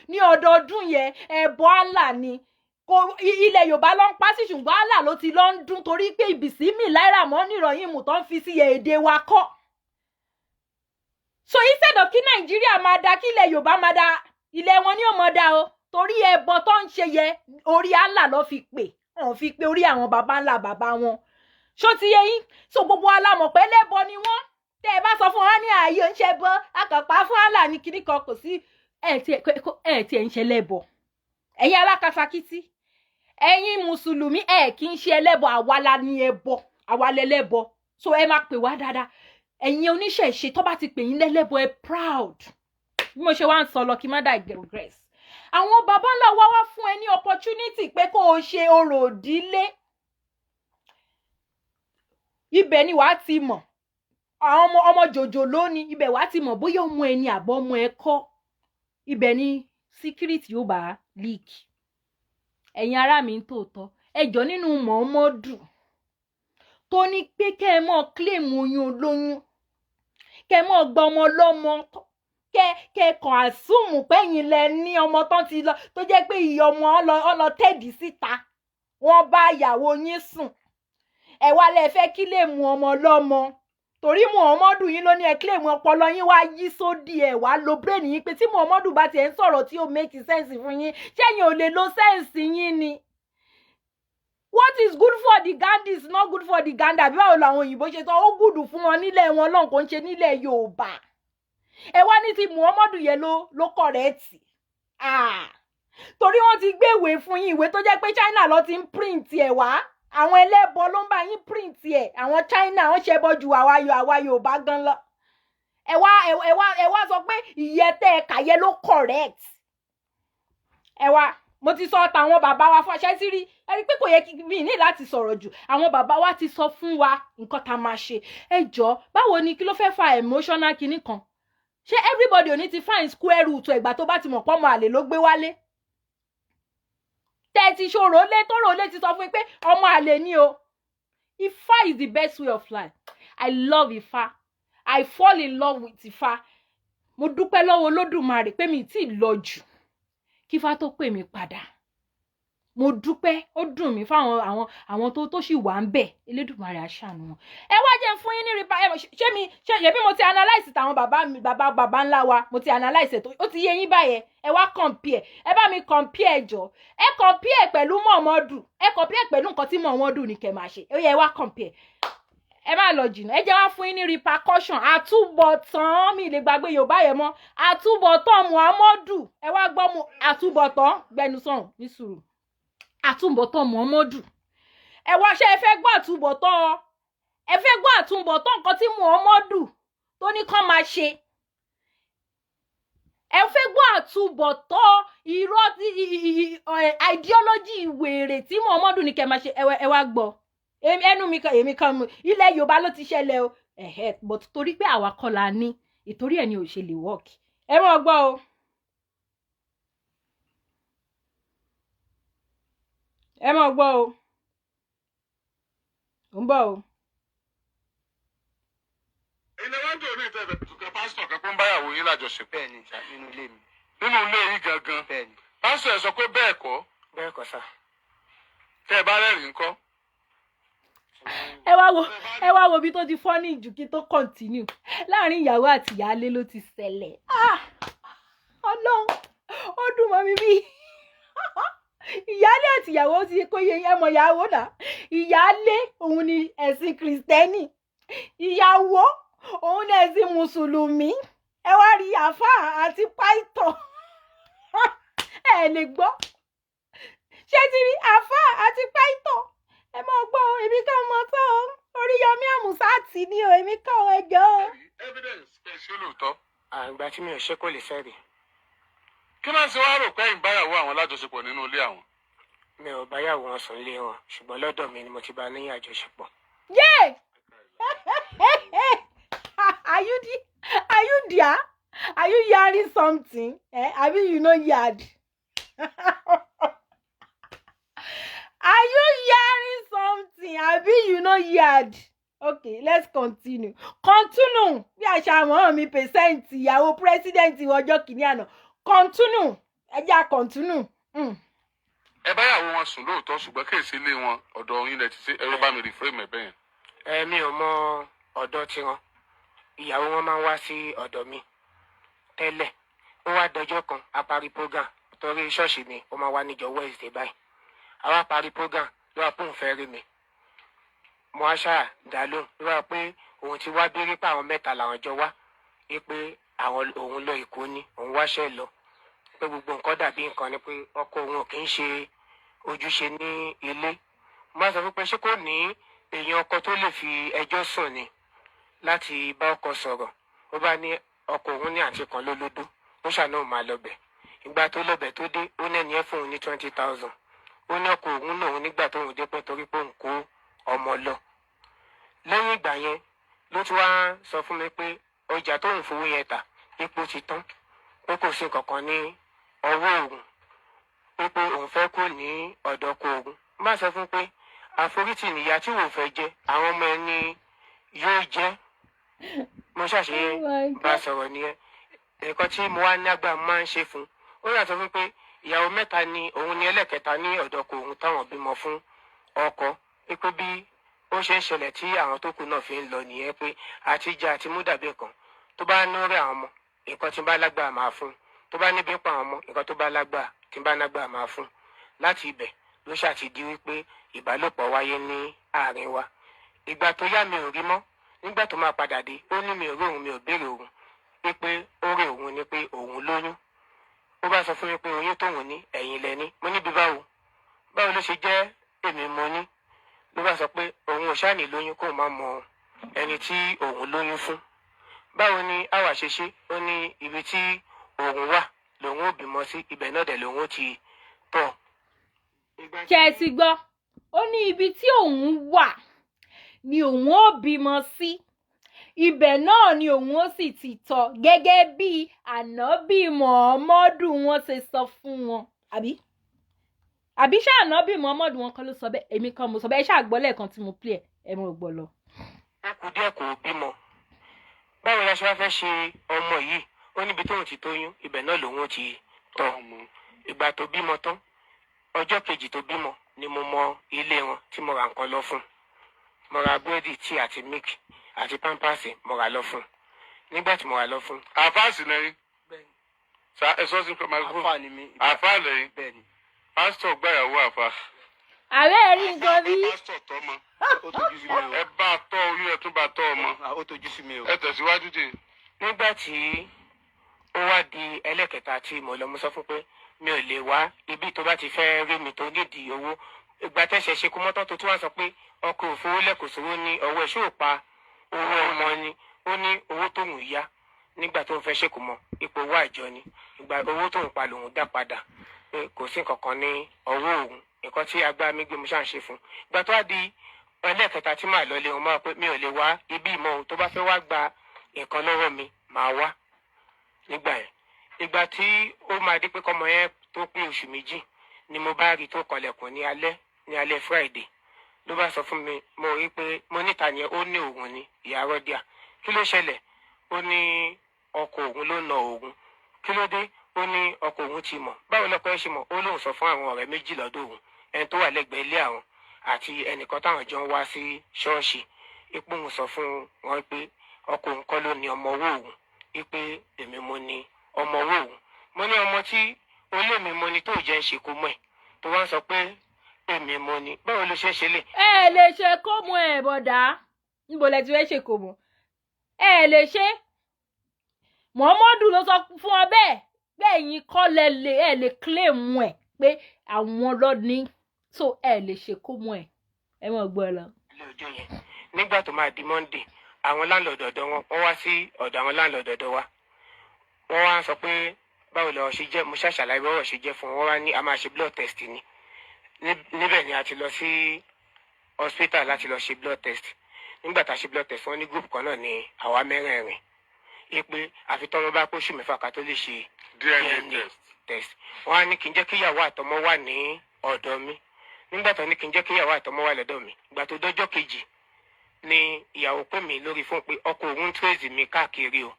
[SPEAKER 1] ní ọdọọdún yẹn, ẹbọ Allah ni. Kò ilẹ̀ Yorùbá ló ń pa sí, ṣùgbọ́n Allah ló ti lọ ń dún, torí pé ìbísímì láìra mọ́ níròyìn mù tó ń fi sí èdè wa kọ́. So instead of kí Nàìjíríà máa da, kí ilẹ̀ Yorùbá máa da, ilẹ̀ wọn ní ò mọ̀ da o, torí ẹbọ tó ń ṣe yẹ, orí Allah ló fi pè, wọn fi pé orí àwọn baba ńlá baba wọn. Ṣó ti yé yín? So gbogbo wa la mọ̀ pé lẹ́bọ ni wọ́n. Tẹ́ ẹ bá sọ fún wọn ní ààyè ń ṣe bọ akànpá fún Allah ní kíní kan, kò sí ẹ tiẹ̀ ń ṣe lẹ́bọ. Ẹ̀yin alákatakítí, ẹ̀yin mùsùlùmí, ẹ̀ kì í ṣe ẹlẹ́bọ. Àwa la ní ẹbọ, àwa lẹ́lẹ́bọ. So ẹ máa pè wá dáadáa. Ẹ̀yin oníṣẹ̀ṣe, tó bá ti pè yín lẹ́lẹ́bọ, ẹ proud. Bí mo ṣe wá ń sọ lọ, kí n má digress, àwọn baba ńlá wa wá fún ẹ ní opportunity pé kó o ṣe orò ìdílé. Ibẹ̀ ni wàá ti mọ̀ àwọn ọmọ ọmọ jòjò lónìí. Ibẹ̀ wàá ti mọ̀ bóyá ọmọ ẹ ni àbọ̀ ọmọ ẹ kọ́. Ibẹ̀ ni secret yóò bá leak. Ẹ̀yin ará mi ń tòótọ́, ẹjọ́ nínú mọ̀ọ́mọ́dù tó ní pé kẹ́ ẹ mọ́ claim oyún olóyún, kẹ́ ẹ mọ́ gba ọmọ ọlọ́mọ, kẹ́ ẹ kàn assume pẹ́yìn lẹ ní ọmọ tán ti lọ, tó jẹ́ pé ìyá ọmọ ọlọ tẹ̀dí síta, wọ́n bá ìyàwó yín sùn, ẹ wá lẹ fẹ́ kí lè mú ọmọ ọlọ́mọ, torí Muhammadu yín ló ní ẹ claim. Ọpọlọ yín wá yí sódì, ẹ wá lo brain yín pé tí Muhammadu bá tiẹ̀ ń sọ̀rọ̀ tí ó make sense fún yín, ṣẹ́yìn ò lè lo sense yín ni? What is good for the gander is not good for the gander. Bí báwo làwọn òyìnbó ṣe sọ, ó good fún wọn nílẹ̀ wọn lọ́n, kò ń ṣe nílẹ̀ Yorùbá. Ẹ wá ní ti Muhammadu yẹn ló correct. Ah, torí wọ́n ti gbé ìwé fún yín, ìwé tó jẹ́ pé China ló ti ń print ẹ̀ wá. Àwọn ẹlẹ́bọ ló ń bá yín print ẹ̀. Àwọn China, wọ́n ṣẹbọ ju àwa Yorùbá gan lọ. Ẹ wá sọ pé ìyẹn tẹ́ ẹ kà yẹ ló correct. Ẹ wá, mo ti sọ tàwọn bàbá wa fún ọṣẹ sí rí. Ẹ rí i pé kò yẹ kí mi ní láti sọ̀rọ̀ jù. Àwọn bàbá wa ti sọ fún wa nǹkan tá a máa ṣe. Ẹ jọ, báwo ni, kí ló fẹ́ fa emotional kinní kan? Ṣé everybody ò ní ti find square root ẹ̀gbà tó bá ti mọ̀ pọ́nmọ àlè ló gbé wálé? Tẹ́ ẹ ti ṣòro lé tó rò lé ti sọ fún yín pé ọmọ àlè ni o. Ifá is the best way of life. I love Ifá. I fall in love with Ifá. Mo dúpẹ́ lọ́wọ́ Olódùmarè pé mi tí ì lọ jù kí Ifá tó pè mí padà. Mo dúpẹ́. Ó dùn mí fáwọn àwọn tó sì wà ń bẹ̀. Elédùmarè á ṣàánú wọn. Ẹ wá jẹ́ fún yín ní ripa. Ẹ ṣé mi ṣe ṣe bí mo ti analyse tàwọn bàbá mi, bàbá bàbá ńlá wa, mo ti analyse tó, ó ti yé yín báyẹn. Ẹ wá compare, ẹ bá mi compare jọ. Ẹ compare pẹ̀lú Mọ̀mọ́dù, ẹ compare pẹ̀lú nǹkan tí Mọ̀mọ́dù ní kẹ́ máa ṣe. Ó yẹ, ẹ wá compare. Ẹ má lọ jìnnà. Ẹ jẹ́ wá fún yín ní repercussion, àtúbọ̀tán. Mi lè gbàgbé Yorùbá yẹn mọ́. Àtúbọ̀tán Muhammadu, ẹ wá gbọ́ mu àtúbọ̀tán gbẹnusọ̀hún ní sùúrù. Àtúbọ̀tán Muhammadu, ẹ wá, ṣé ẹ fẹ́ gbọ́ àtúbọ̀tán? Ẹ fẹ́ gbọ́ àtúbọ̀tán nǹkan tí Muhammadu tó ní kán máa ṣe? Ẹ fẹ́ gbọ́ àtúbọ̀tán irọ́ tí ideology wèrè tí Muhammadu ní kẹ́ máa ṣe? Ẹ wá gbọ́. Ẹnu mi kan, èmi kan, ilẹ̀ Yorùbá ló ti ṣẹlẹ̀ o. Ẹ̀hẹ́, but torí pé àwa kọ́ la ní, ìtorí ẹ̀ ni ò ṣe lè work. Ẹ mọ̀ gbọ́ o. Ẹ mọ̀ gbọ́ o. Ò ń bọ̀ o.
[SPEAKER 2] Ilé wájú òní ìtẹ̀fẹ̀ tùkẹ́ pásítọ̀ kan pé ń báyàwó yín lájọṣepọ̀.
[SPEAKER 4] Bẹ́ẹ̀ ni sà, nínú ilé mi.
[SPEAKER 2] Nínú ilé yín gangan?
[SPEAKER 4] Bẹ́ẹ̀ ni.
[SPEAKER 2] Pásítọ̀ ẹ̀ sọ pé bẹ́ẹ̀ kọ́.
[SPEAKER 4] Bẹ́ẹ̀ kọ́ sà.
[SPEAKER 2] Tẹ́ ẹ bá rẹ́rìn-ín ńkọ́?
[SPEAKER 1] Ẹ wá wo, ẹ wá wo ibi tó ti fọ́ ní ìjù kí tó continue. Láàrin ìyàwó àti ìyáálé ló ti ṣẹlẹ̀. Ah! Ọlọ́run, ó dùn mọ́ mi. Bí ìyáálé àti ìyàwó ti kó yẹ, ẹ mọ̀ ìyàwó náà, ìyáálé òun ni ẹ̀sìn kìrìsìtẹ́nì, ìyàwó òun ni ẹ̀sìn mùsùlùmí. Ẹ wá rí àáfàá àti pásítọ̀, ẹ lè gbọ́. Ṣé ti rí àáfàá àti pásítọ̀? Ẹ mọ̀ gbọ́ o, èmi kàn mọ̀ tó o. Oríyọmí Àmùsáàtì ni o, èmi kàn o, ẹjọ́ o.
[SPEAKER 2] Evidence ẹ ṣe lóòótọ́?
[SPEAKER 4] Àgbà tí mi ò ṣe kò lè sẹ́rì.
[SPEAKER 2] Kí náà ṣe wá rò pé ìbáyàwó àwọn lájọṣepọ̀ nínú ilé àwọn?
[SPEAKER 4] Mi ò báyàwó wọn sùn lé wọn, ṣùgbọ́n lọ́dọ̀ mi ni mo ti bá ní àjọṣepọ̀.
[SPEAKER 1] Yeah! Are you there? Are you hearing something? Eh? Abi you no yard? Are you hearing something? Abi you no yard? Okay, let's continue. Continue. Bí àṣà àwọn mi percent ìyàwó president ọjọ́ kìíní àná. Continue. Ẹ jẹ́ à continue.
[SPEAKER 5] Ẹ báyàwó wọn sùn lóòótọ́, ṣùgbọ́n kì í ṣe ilé wọn, ọ̀dọ̀ yín lẹ ti ṣe. Ẹ bá mi reframe ẹ̀ bẹ́yẹn.
[SPEAKER 4] Ẹ mi ò mọ ọ̀dọ̀ tiwọn. Ìyàwó wọn máa ń wá sí ọ̀dọ̀ mi tẹ́lẹ̀. Ó wá dọjọ́ kan, a parí program, torí ṣọ́ọ̀ṣì mi ó máa wá níjọ́ Wednesday báyìí. A wá parí program, ló wá pé òun fẹ́ rí mi. Mo wá ṣáà dá lóhùn, ló wá pé òun ti wá béèrè pé àwọn mẹ́ta làwọn jọ wá, wípé àwọn òun lọ Èkó ni òun wáṣẹ́ lọ, pé gbogbo nǹkan dàbí nǹkan ni, pé ọkọ òun ò kì í ṣe ojúṣe ní ilé. Mo wá sọ fún pé ṣé kò ní èèyàn ọkọ tó lè fi ẹjọ́ sùn ni láti bá ọkọ sọ̀rọ̀. Ó bá ní ọkọ òun ní àǹtí kan lólódó, ó ṣàná òun máa lọbẹ̀. Ìgbà tó lọbẹ̀ tó dé, ó ní ẹni ẹ fún òun ní 20,000. Ó ní ọkọ òun lòun nígbà tóun dé pé torí pé òun kó ọmọ lọ. Lẹ́yìn ìgbà yẹn ló tún wá sọ fún mi pé ọjà tóun fowó yẹn tà, ipò ti tán, pé kò sí nǹkan kan ní ọwọ́ òun, pé òun fẹ́ kó ní ọ̀dọ̀ ọkọ òun. Má sọ fún pé àforítì nìyá tí wò fẹ́ jẹ, àwọn ọmọ ẹni yóò jẹ́. Mo ṣàṣeyẹ
[SPEAKER 1] Oh my
[SPEAKER 4] bá
[SPEAKER 1] God.
[SPEAKER 4] sọ̀rọ̀ nìyẹn. Nǹkan tí mo wá ní agbára máa ń ṣe fún un, ó yàtọ̀ fún pé ìyàwó mẹ́ta ni òun ní ẹlẹ́kẹta ní ọ̀dọ̀ ọkọ òun táwọn bímọ fún ọkọ, pé bí ó ṣe ń ṣẹlẹ̀ tí àwọn tó kù náà fi ń lọ nìyẹn, pé àti jẹ àti mú dàbí nǹkan. Tó bá ń rẹ àwọn ọmọ, nǹkan tí ń bá lágbára máa fún. Tó bá níbi pa àwọn ọmọ, nǹkan tó bá lágbára tí ń bá lágbára máa fún. Láti ibẹ̀ ló ṣàti di wípé ìbálòpọ̀ wáyé ní àárín wa. Ìgbà tó yá, mi ò rí mọ́. Nígbà tó máa padà dé, ó ní mi ò rí òun, mi ò béèrè òun, pé ó rí òun ni pé òun lóyún. Ó bá sọ fún mi pé oyún tóun ní, ẹ̀yìn lẹ́ni. Mo níbi báwo, báwo ló ṣe jẹ́ èmi mo ní? Ló bá sọ pé òun ò ṣáà ní lóyún kóun má mọ ẹni tí òun lóyún fún. Báwo ni àwa ṣe ṣe? Ó ní ibi tí òun wà lòun ò bímọ sí, ibẹ̀ náà dẹ̀ lòun ó ti tọ̀.
[SPEAKER 1] Ṣe ẹ ti gbọ́? Ó ní ibi tí òun wà ni òun ó bímọ sí, ibẹ̀ náà ni òun ó sì ti tọ́, gẹ́gẹ́ bí Ànábì Muhammadu wọn ṣe sọ fún wọn. Àbí ṣé Ànábì Muhammadu wọn kọ́ ló sọ bẹ́ẹ̀? Èmi kan mo sọ bẹ́ẹ̀. Ẹ ṣáà gbọ́ lẹ́ẹ̀kan tí mo play ẹ̀, ẹ mọ̀ gbọ́ lọ.
[SPEAKER 4] Ó kù díẹ̀ kò bímọ. Báwo la ṣe wá fẹ́ ṣe ọmọ yìí? Ó níbi tóun ti tóyún, ibẹ̀ náà lòun ó ti tọ́. Ìgbà tó bímọ tán, ọjọ́ kejì tó bímọ ni mo mọ ilé wọn tí mo ra nǹkan lọ fún. Mo ra búrẹ́dì, tíì àti milk àti Pampers, mo rà lọ fún. Nígbà tí mo rà lọ fún.
[SPEAKER 5] Àfáà sì lẹ́yìn sa, ẹ sọ sí microphone.
[SPEAKER 6] Àfáà ni mí.
[SPEAKER 5] Àfáà lẹ́yìn?
[SPEAKER 6] Bẹ́ẹ̀ni.
[SPEAKER 5] Pásítọ̀ gbàyàwó àfáà.
[SPEAKER 1] Ààrẹ rí nǹkan bí.
[SPEAKER 5] Pásítọ̀ tọ́mọ.
[SPEAKER 6] Ó tójú sí mi o.
[SPEAKER 5] Ẹ bá a tọ́ oyún, ẹ tún bá a tọ́ ọmọ.
[SPEAKER 6] Ó tójú sí mi o.
[SPEAKER 5] Ẹ tẹ̀síwájú dè.
[SPEAKER 4] Nígbà tí ó wá di ẹlẹ́kẹta tí mo lọ, mo sọ fún pé mi ò lè wá ibi tó bá ti fẹ́ rí mi tó nídìí owó. Ìgbà tẹ̀sẹ̀ ṣe kú mọ́tò tó tún wá sọ pé ọkọ̀ òfowó lẹ́kọ̀ọ́ sówó ní ọwọ́ ẹ̀, ṣó pa owó ọmọ ni? Ó ní owó tóun yá nígbà tó ń fẹ́ ṣèkú mọ́ ipò owó àjọ ni, ìgbà owó tóun pa lòun dá padà, pé kò sí nǹkan kan ní ọwọ́ òun. Nǹkan tí agbára mi gbé, mo ṣáà ń ṣe fún un. Ìgbà tó wá di ẹlẹ́ẹ̀kẹta tí màá lọ lé wọn, máa pé mi ò lè wá ibi ìmọ̀ òun, tó bá fẹ́ wá gba nǹkan lọ́wọ́ mi, màá wá nígbà yẹn. Ìgbà tí ó máa di pé kọ́mọ yẹn tó pé oṣù 2 ni mo bá rí tó kọlẹ̀kùn ní alẹ́, ní alẹ́ Friday. Ló bá sọ fún mi, mo rí pé mo níta yẹn, ó ní òun ni ìyá rọ́díà. Kí ló ṣẹlẹ̀? Ó ní ọkọ òun ló na òun. Kí ló dé? Ó ní ọkọ òun ti mọ̀. Báwo lọkọ ẹ ṣe mọ̀? Ó lóun sọ fún àwọn ọ̀rẹ́ méjì lọ́dọ̀ òun, ẹni tó wà lẹ́gbẹ̀ẹ́ ilé àwọn àti ẹnìkan táwọn jọ ń wá sí ṣọ́ọ̀ṣì, ipò òun sọ fún wọn pé ọkọ òun kọ́ ló ní ọmọ owó òun, wípé èmi mo ní ọmọ owó òun. Mo ní ọmọ tí ó lé mi mo ní tó jẹ́ ń ṣe kó mọ̀ ẹ̀ tó wá ń sọ pé èmi mo ní, báwo ló ṣe ń ṣe lè.
[SPEAKER 1] Ẹ lè ṣe kó mọ ẹ bọ̀dá, níbo lẹ ti fẹ́ ṣe kó mọ? Ẹ lè ṣe. Muhammadu ló sọ fún ọ bẹ́ẹ̀ bẹ́ẹ̀. Yín kọ́ lẹ lè, ẹ lè claim ẹ pé àwọn lọ ní, so ẹ lè ṣe kó mọ ẹ. Ẹ mọ̀ gbọ́ lọ.
[SPEAKER 4] Ilé ọjọ́ yẹn, nígbà tó máa di Monday, àwọn landlord ọ̀dọ̀ wọn, wọ́n wá sí ọ̀dọ̀ àwọn landlord ọ̀dọ̀ wa. Wọ́n wá sọ pé báwo lọ̀rọ̀ ṣe jẹ́. Mo ṣàṣàlàyé bọ́rọ̀ ṣe jẹ́ fún wọn. Wọ́n wá ní a máa ṣe blood test ni. Níbẹ̀ ni a ti lọ sí hospital láti lọ ṣe blood test. Nígbà tá a ṣe blood test, wọ́n ní group kan náà ní àwa mẹ́rẹ̀ẹ̀rin, ipe àfi tọ́mọ bá póṣù 6 ká tó lè ṣe
[SPEAKER 5] DNA test.
[SPEAKER 4] Test. Wọ́n á ní kí n jẹ́ kíyàwó àtọmọ wà ní ọ̀dọ̀ mi. Nígbà tó ní kí n jẹ́ kíyàwó àtọmọ wà lọ́dọ̀ mi, ìgbà tó dọ́jọ́ kejì ni ìyàwó pè mí lórí fún pé ọkọ òun ń trace mi káàkiri o.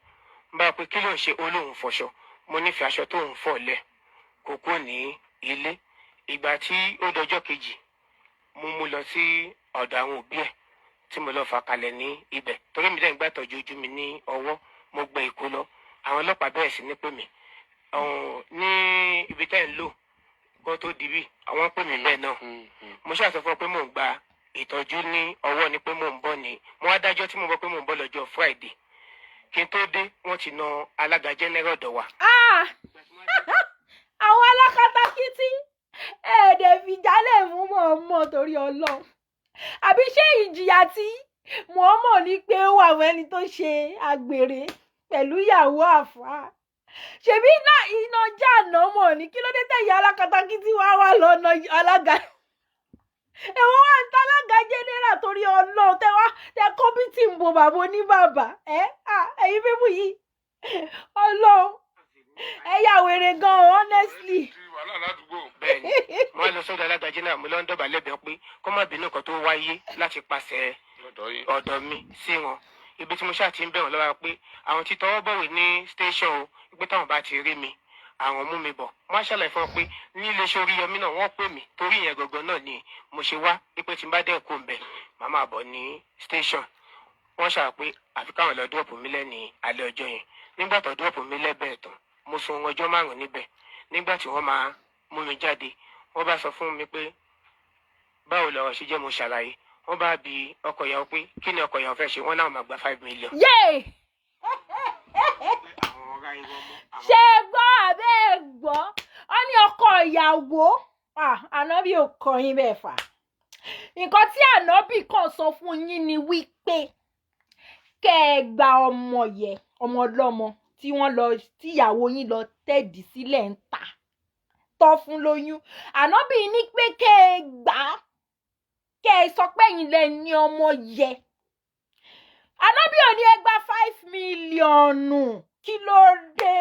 [SPEAKER 4] N bá pé kí ló ń ṣe? Ó lóun fọṣọ. Mo nífẹ̀ẹ́ aṣọ tó ń fọ̀ lẹ̀ kó kúrò ní ilé. Ìgbà tí ó dọjọ́ kejì, mo mú lọ sí ọ̀dọ̀ àwọn òbí ẹ̀ tí mo lọ fà kalẹ̀ ní ibẹ̀, torí mi dẹ̀ ń gbàtọ́jú ojú mi ní ọwọ́. Mo gbẹ ìkó lọ, àwọn ọlọ́pàá bẹ̀rẹ̀ sí ní pè mí ní ibi tẹ́ ń lò kó tó di bí àwọn pè mí bẹ́ẹ̀ náà. Mo ṣáà sọ fún ọ pé mò ń gba ìtọ́jú ní ọwọ́ ni, pé mò ń bọ̀ ní. Mo wá dájọ́ tí mo bọ̀ pé mò ń bọ̀ lọ́jọ́ Friday. Kí n tó dé, wọ́n ti na alága general ọ̀dọ̀ wa.
[SPEAKER 1] Ah! Àwọn alákatakítí ẹ̀ẹ́dẹ̀ fìjálẹ̀ fún mọ̀ọ́mọ̀ torí Ọlọ́run. Àbí ṣé ìjìyà tí mọ̀ọ́mọ̀ ní pé ó wà fún ẹni tó ṣe àgbèrè pẹ̀lú ìyàwó àfáà, ṣebí iná iná jáàná mọ̀ ní? Kí ló dé tẹ̀yìn alákatakítí wá wà lọ́nà alága? Èwo wà ń tálága general torí Ọlọ́run, tẹ wá tẹ kó bí tí ń bo bàbá oníbàbà ẹ? Ẹ̀yin bíbù yìí, Ọlọ́run, ẹ yà wèrè gan-an, honestly.
[SPEAKER 5] Ti wàhálà ládùúgbò.
[SPEAKER 4] Bẹ́ẹ̀ni, mo wá lọ sọ́dọ̀ alága general, mo lọ ń dọ̀bálẹ̀ bẹ̀ pé kó má bínú nǹkan tó wáyé láti pàṣẹ
[SPEAKER 5] lọ́dọ̀ yín.
[SPEAKER 4] Ọ̀dọ̀ mi sí wọn. Ibi tí mo ṣáà ti ń bẹ̀ wọ́n lọ́wọ́ pé àwọn tí tọwọ́ bọ̀wé ní station o, pé táwọn bá ti rí mi, àwọn mú mi bọ̀. Wọ́n á ṣàlàyé fún wọn pé ní iléeṣẹ́ Oríyọmí náà wọ́n pè mí, torí ìyẹn gangan náà ni mo ṣe wá, pé tí n bá dẹ̀ kó ń bẹ̀, màá máa bọ̀ ní station. Wọ́n ṣàrò pé àfi káwọn lọ drop mi lẹ́ni alẹ́ ọjọ́ yẹn. Nígbà tó drop mi lẹ́bẹ̀ẹ́ tán, mo sun ọjọ́ 5 níbẹ̀. Nígbà tí wọ́n máa mú mi jáde, wọ́n bá sọ fún mi pé báwo lọ̀rọ̀ ṣe jẹ́. Mo ṣàlàyé. Wọ́n bá bi ọkọ ìyàwó pé kí ni ọkọ ìyàwó fẹ́ ṣe. Wọ́n náà máa gba 5 million.
[SPEAKER 1] Yéè!
[SPEAKER 4] Àwọn ọ̀rá ìwọ mọ́.
[SPEAKER 1] Ṣé ẹ gbọ́ àbẹ́ ẹ gbọ́? Ọ ní ọkọ ìyàwó. Ah, ànábì ò kọ yín bẹ́ẹ̀ fà. Nǹkan tí ànábì kan sọ fún yín ni wípé kẹ́ ẹ gba ọmọ yẹ, ọmọ ọlọ́mọ tí wọ́n lọ, tíyàwó yín lọ tẹ̀dí sílẹ̀ ń tà tọ́ fún lóyún. Ànábì ní pé kẹ́ ẹ gbà á, kẹ́ ẹ sọ pé ẹ̀yin lẹ ní ọmọ yẹ. Ànábì ò ní ẹ gba 5 million. Kí ló dé,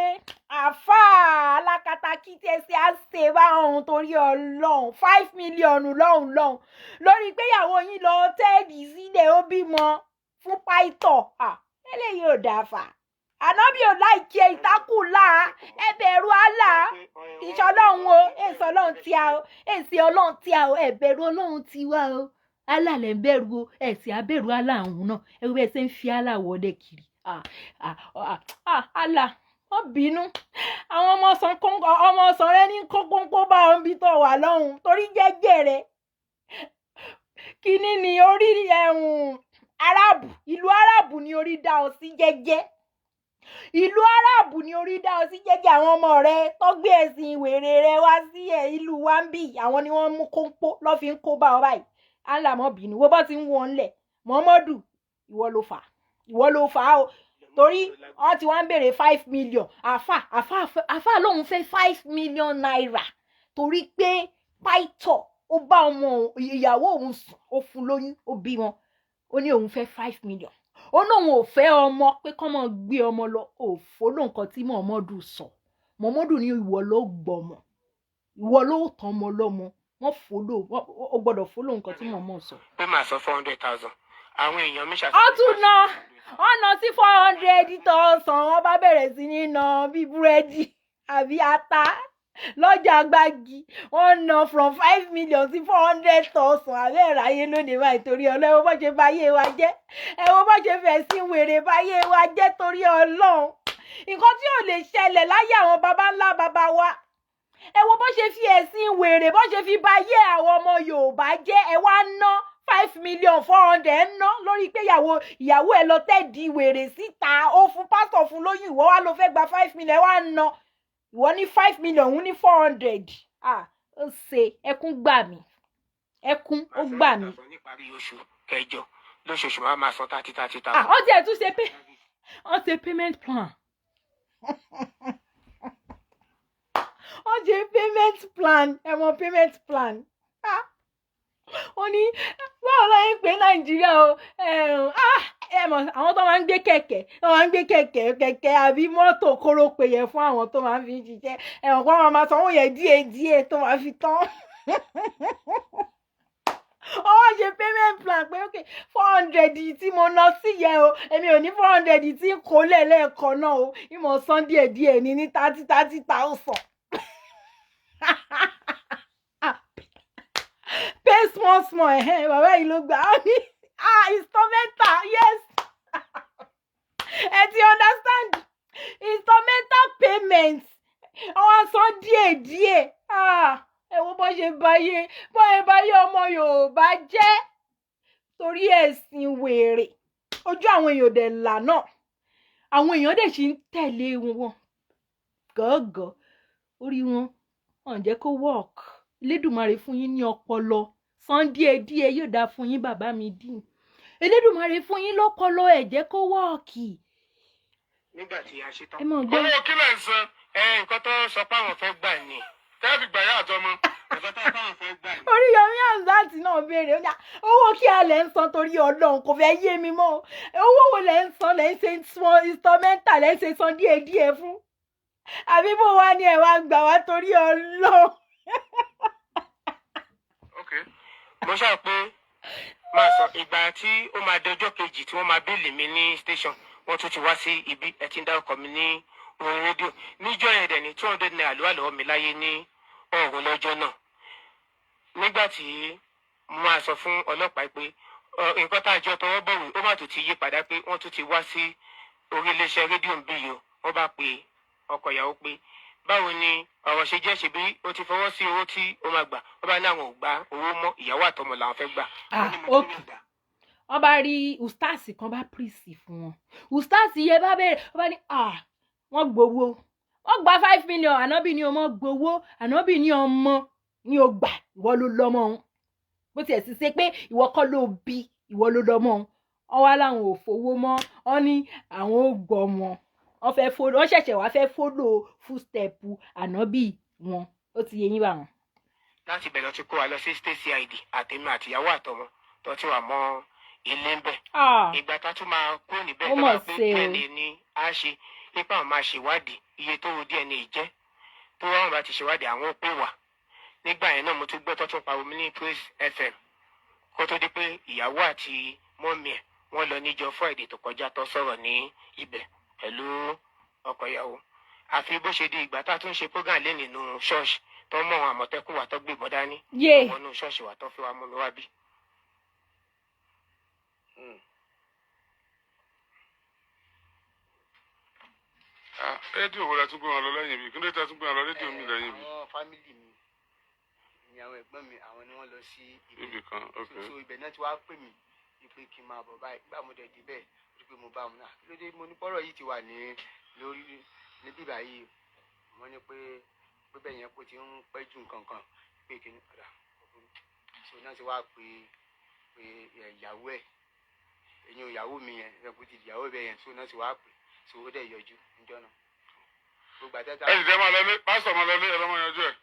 [SPEAKER 1] àáfàá alákatakítí? Ẹ ṣe á ṣe báwọn torí Ọlọ́run, 5 million lọ́hùn lọ́hùn lórí pé ìyàwó yín lọ tẹ́ẹ̀dì sílẹ̀, ó bímọ fún pásítọ̀. Eléyìí ò dáa fà. Ànábì ò láìkí ẹ. Ìtakùlà, ẹ bẹ̀rù Allah. Ìṣọ́ Ọlọ́run o, èsì Ọlọ́run tí a o, èsì Ọlọ́run tí a o. Ẹ bẹ̀rù Ọlọ́run tiwa o. Allah lẹ̀ ń bẹ̀rù o. Ẹ sì á bẹ̀rù Allah òun náà. Ẹ wo bí ẹ ṣe ń fi Allah wọlé kiri. Ah ah ah ah, Allah, wọ́n bínú. Àwọn ọmọ ọsàn kóńkó, ọmọ ọsàn rẹ ní kó kóńkó bá wọn bí tó wà lọ́hùn, torí jẹ́jẹ́ rẹ kínní ni orí ẹ̀hún Arábù. Ìlú Arábù ni orí dá ọ sí jẹ́jẹ́. Ìlú Arábù ni orí dá ọ sí jẹ́jẹ́. Àwọn ọmọ rẹ tó gbé ẹ̀sìn wèrè rẹ wá sí ẹ̀ ìlú wa ń bì, àwọn ni wọ́n mú kóńpó lọ́ fi ń kó bá ọ báyìí. Allah, mọ́ bínú. Wo bá ti ń wọ́n lẹ̀. Muhammadu, ìwọ ló fà á, ìwọ ló fà á o, torí wọ́n ti wá ń béèrè 5 million. Àfà, àfà, àfà lòun fẹ́ ₦5 million torí pé pásítọ̀ ó bá ọmọ ìyàwó òun sùn, ó fún lóyún, ó bímọ. Ó ní òun fẹ́ 5 million. Ó ní òun ò fẹ́ ọmọ, pé kọ́ mọ́ gbé ọmọ lọ. Òfò ló nǹkan tí Muhammadu sọ. Muhammadu ní ìwọ ló gbọmọ, ìwọ ló tán ọmọ lọ́mọ. Wọ́n fòlò, ó gbọ́dọ̀ fòlò nǹkan tí Muhammadu sọ.
[SPEAKER 4] Pé màá san 400,000. Àwọn èèyàn mi ṣàṣọ.
[SPEAKER 1] Ó tún ná ọ̀nà sí 400,000. Wọ́n bá bẹ̀rẹ̀ sí ní ná bí búrẹ́dì àbí ata lọ́jà gbági. Wọ́n ná from 5 million sí 400,000. Àbẹ́ ìráyé lónìí báyìí torí Ọlọ́run. Ẹ wo bó ṣe báyé wa jẹ́, ẹ wo bó ṣe fẹ̀sìn wèrè báyé wa jẹ́ torí Ọlọ́run. Nǹkan tí ò lè ṣẹlẹ̀ láyé àwọn baba ńlá baba wa, ẹ wo bó ṣe fi ẹ̀sìn wèrè, bó ṣe fi báyé àwọn ọmọ Yorùbá jẹ́. Ẹ wá ná 5 million 400 ń ná lórí pé ìyàwó ẹ lọ tẹ́ẹ̀dì wèrè síta, ó fún pásítọ̀ fún lóyún. Ìwọ wá ló fẹ́ gba 5 million, ẹ wá ń ná. Ìwọ ní 5 million, òun ní 400. Ah, ó ṣe ẹkún gbà mí, ẹkún ó gbà mí.
[SPEAKER 4] Níparí oṣù kẹjọ lóṣooṣù, máa máa san thirty thirty
[SPEAKER 1] Ah,
[SPEAKER 4] thousand.
[SPEAKER 1] ó tiẹ̀ tún ṣe pé wọ́n ṣe payment plan, wọ́n ṣe payment plan. Ẹ mọ payment plan. Ah, wọ́n ní báwo la ń pè Nàìjíríà o? Ah, ẹ mọ̀ àwọn tó máa ń gbé kẹ̀kẹ́, tó máa ń gbé kẹ̀kẹ́, kẹ̀kẹ́ àbí mọ́tò kórópè yẹn fún àwọn tó máa ń fi ṣiṣẹ́. Ẹ̀wọ̀n kan máa sanwó yẹn díẹ̀ díẹ̀ tó máa fi tán. Ó wá ṣe payment plan pé ok, 400 tí mo ná sí yẹn o, èmi ò ní 400 tí kò lẹ̀ lẹ́ẹ̀kan náà o, ìmọ̀ san díẹ̀ díẹ̀ ní 30 30 thousand. Ah, Pay small small. Ẹ̀hẹ́n, bàbá yìí ló gbà á ní, ah, installmental. Yes, ẹ ti understand installmental payment. Wọ́n san díẹ̀ díẹ̀. Ah, ẹ wo bó ṣe báyé, bó ṣe báyé ọmọ Yorùbá jẹ́ torí ẹ̀sìn wèrè. Ojú àwọn èèyàn dẹ̀ là náà, àwọn èèyàn dẹ̀ ṣì ń tẹ̀lé wọn gọ́gọ́. Orí wọn wọn jẹ́ kó work. Elédùmarè fún yín ní ọpọlọ, san díẹ̀ díẹ̀, yóò dáa fún yín. Bàbá mi dín, Elédùmarè fún yín lọ́pọlọ, ẹ jẹ́ kó work.
[SPEAKER 4] Nígbà tí a ṣe tán.
[SPEAKER 1] Ẹ mọ̀ gbọ́.
[SPEAKER 5] Owó kí lẹ̀ ń san?
[SPEAKER 4] Ẹ nǹkan tó sọ pé àwọn fẹ́ gbà ni.
[SPEAKER 5] Tẹ́ẹ̀fì gbàyà àtọmọ.
[SPEAKER 6] Nǹkan tó sọ pé àwọn fẹ́ gbà ni.
[SPEAKER 1] Oríyọmí Hamzat náà béèrè, ó ní owó kí a lẹ̀ ń san? Torí Ọlọ́run, kò fẹ́ yé mi mọ́. Owó wo lẹ̀ ń san, lẹ̀ ń ṣe installmental, lẹ̀ ń ṣe san díẹ̀ díẹ̀ fún? Àbí bó wá ní ẹ̀ wá gbà wá, torí Ọlọ́run?
[SPEAKER 5] Ok.
[SPEAKER 4] Mo ṣáà pé máa sọ ìgbà tí ó máa dọjọ́ kejì tí wọ́n máa bail mi ní station, wọ́n tún ti wá sí ibi ẹ ti ń dárúkọ mi ní orí rédíò níjọ́ yẹn. Dẹ̀ ní ₦200 ló wà lọ́wọ́ mi láyé ní ọ̀run lọ́jọ́ náà. Nígbà tí mo máa sọ fún ọlọ́pàá pé nǹkan tá a jọ tọwọ́ bọ̀wé, ó má tún ti yí padà, pé wọ́n tún ti wá sí orí iléeṣẹ́ rédíò ń bí yìí o, wọ́n bá pe ọkọ ìyàwó pé báwo ni ọ̀rọ̀ ṣe jẹ́, ṣe bí ó ti fọwọ́ sí owó tí ó máa gbà. Wọ́n bá ní àwọn ò gba owó mọ́, ìyàwó àtọmọ làwọn fẹ́ gbà.
[SPEAKER 1] Ah,
[SPEAKER 4] Wọ́n ní mo tún
[SPEAKER 1] ok.
[SPEAKER 4] lè gbà.
[SPEAKER 1] Wọ́n bá rí ustaasi kan, bá pírísì fún wọn. Ustaasi yẹn bá bẹ̀rẹ̀, wọ́n bá ní, ah, wọ́n gbowó, wọ́n gba 5 million. Ànábì ní ọmọ gbowó, ànábì ní ọmọ ní o gbà, ìwọ ló lọ́mọ òun. Bó tiẹ̀ sì ṣe pé ìwọ kọ́ ló bí, ìwọ ló lọ́mọ òun. Wọ́n wá láwọn ò fowó mọ́, wọ́n ní àwọn ò gbọ́mọ. Wọ́n fẹ́ follow, wọ́n ṣẹ̀ṣẹ̀ wá fẹ́ follow footstep ànábì wọn. Ó ti yé yín bá wọn.
[SPEAKER 4] Láti bẹ̀rẹ̀ lọ ti kó wa lọ sí state CID, àtèmi àtìyàwó àtọmọ tó ti wà mọ́ ilé ń bẹ̀.
[SPEAKER 1] Ah,
[SPEAKER 4] ìgbà tá a tún máa kúrò níbẹ̀,
[SPEAKER 1] Ó
[SPEAKER 4] tó
[SPEAKER 1] mọ̀
[SPEAKER 4] bá pé
[SPEAKER 1] ṣe o.
[SPEAKER 4] DNA ni a ṣe, nípa àwọn máa ṣèwádìí iye tó wo DNA jẹ́. Tó wọ́n bá ti ṣèwádìí, àwọn ó pè wá. Nígbà yẹn náà, mo tún gbọ́ tó tún pariwo mi ní Praise FM, kó tó di pé ìyàwó àti mummy ẹ̀ wọ́n lọ níjọ́ Friday tó kọjá, tó sọ̀rọ̀ ní ibẹ̀ pẹ̀lú ọkọ ìyàwó. Àfi bó ṣe di ìgbà tá a tún ṣe program lé nínú ṣọ́ọ̀ṣì, tó mọ̀ àwọn àmọ̀tẹ́kùn wa tó gbébọn dání
[SPEAKER 1] yé
[SPEAKER 4] wọnú ṣọ́ọ̀ṣì wa, tó fi wá mú mi wá bí.
[SPEAKER 5] Ah, rédíò wo la tún gbé wọn lọ lẹ́yìn ibi? Kí ló dé tẹ́ tún gbé wọn lọ rédíò mi lẹ́yìn ibi?
[SPEAKER 6] Àwọn family mi ni, àwọn ẹ̀gbọ́n mi, àwọn ni wọ́n lọ sí ibẹ̀.
[SPEAKER 5] Ibì kan, ok.
[SPEAKER 6] So ibẹ̀ náà ti wá pè mí pé kí n máa bọ̀ báyìí. Nígbà mo dẹ̀ débẹ̀, ó rí pé mo bá wọn náà. Kí ló dé? Mo ní pọ́rọ̀ yìí ti wà ní lórí níbí báyìí. Wọ́n ní pé bẹ́ẹ̀ yẹn kó ti ń pẹ́ ju nǹkan kan, pé kí ni padà. So náà ti wá pé ìyàwó ẹ̀, ẹ̀yin ìyàwó mi yẹn, ẹ̀ kó ti di ìyàwó bẹ́ẹ̀ yẹn. So náà ti wá pè, so ó dẹ̀ yọjú níjọ́ náà gbogbo àtẹ́tà.
[SPEAKER 5] Ẹ dìde, máa lọlé. Pásítọ̀, máa lọlé, ẹ lọ́mọ yanjú ẹ̀.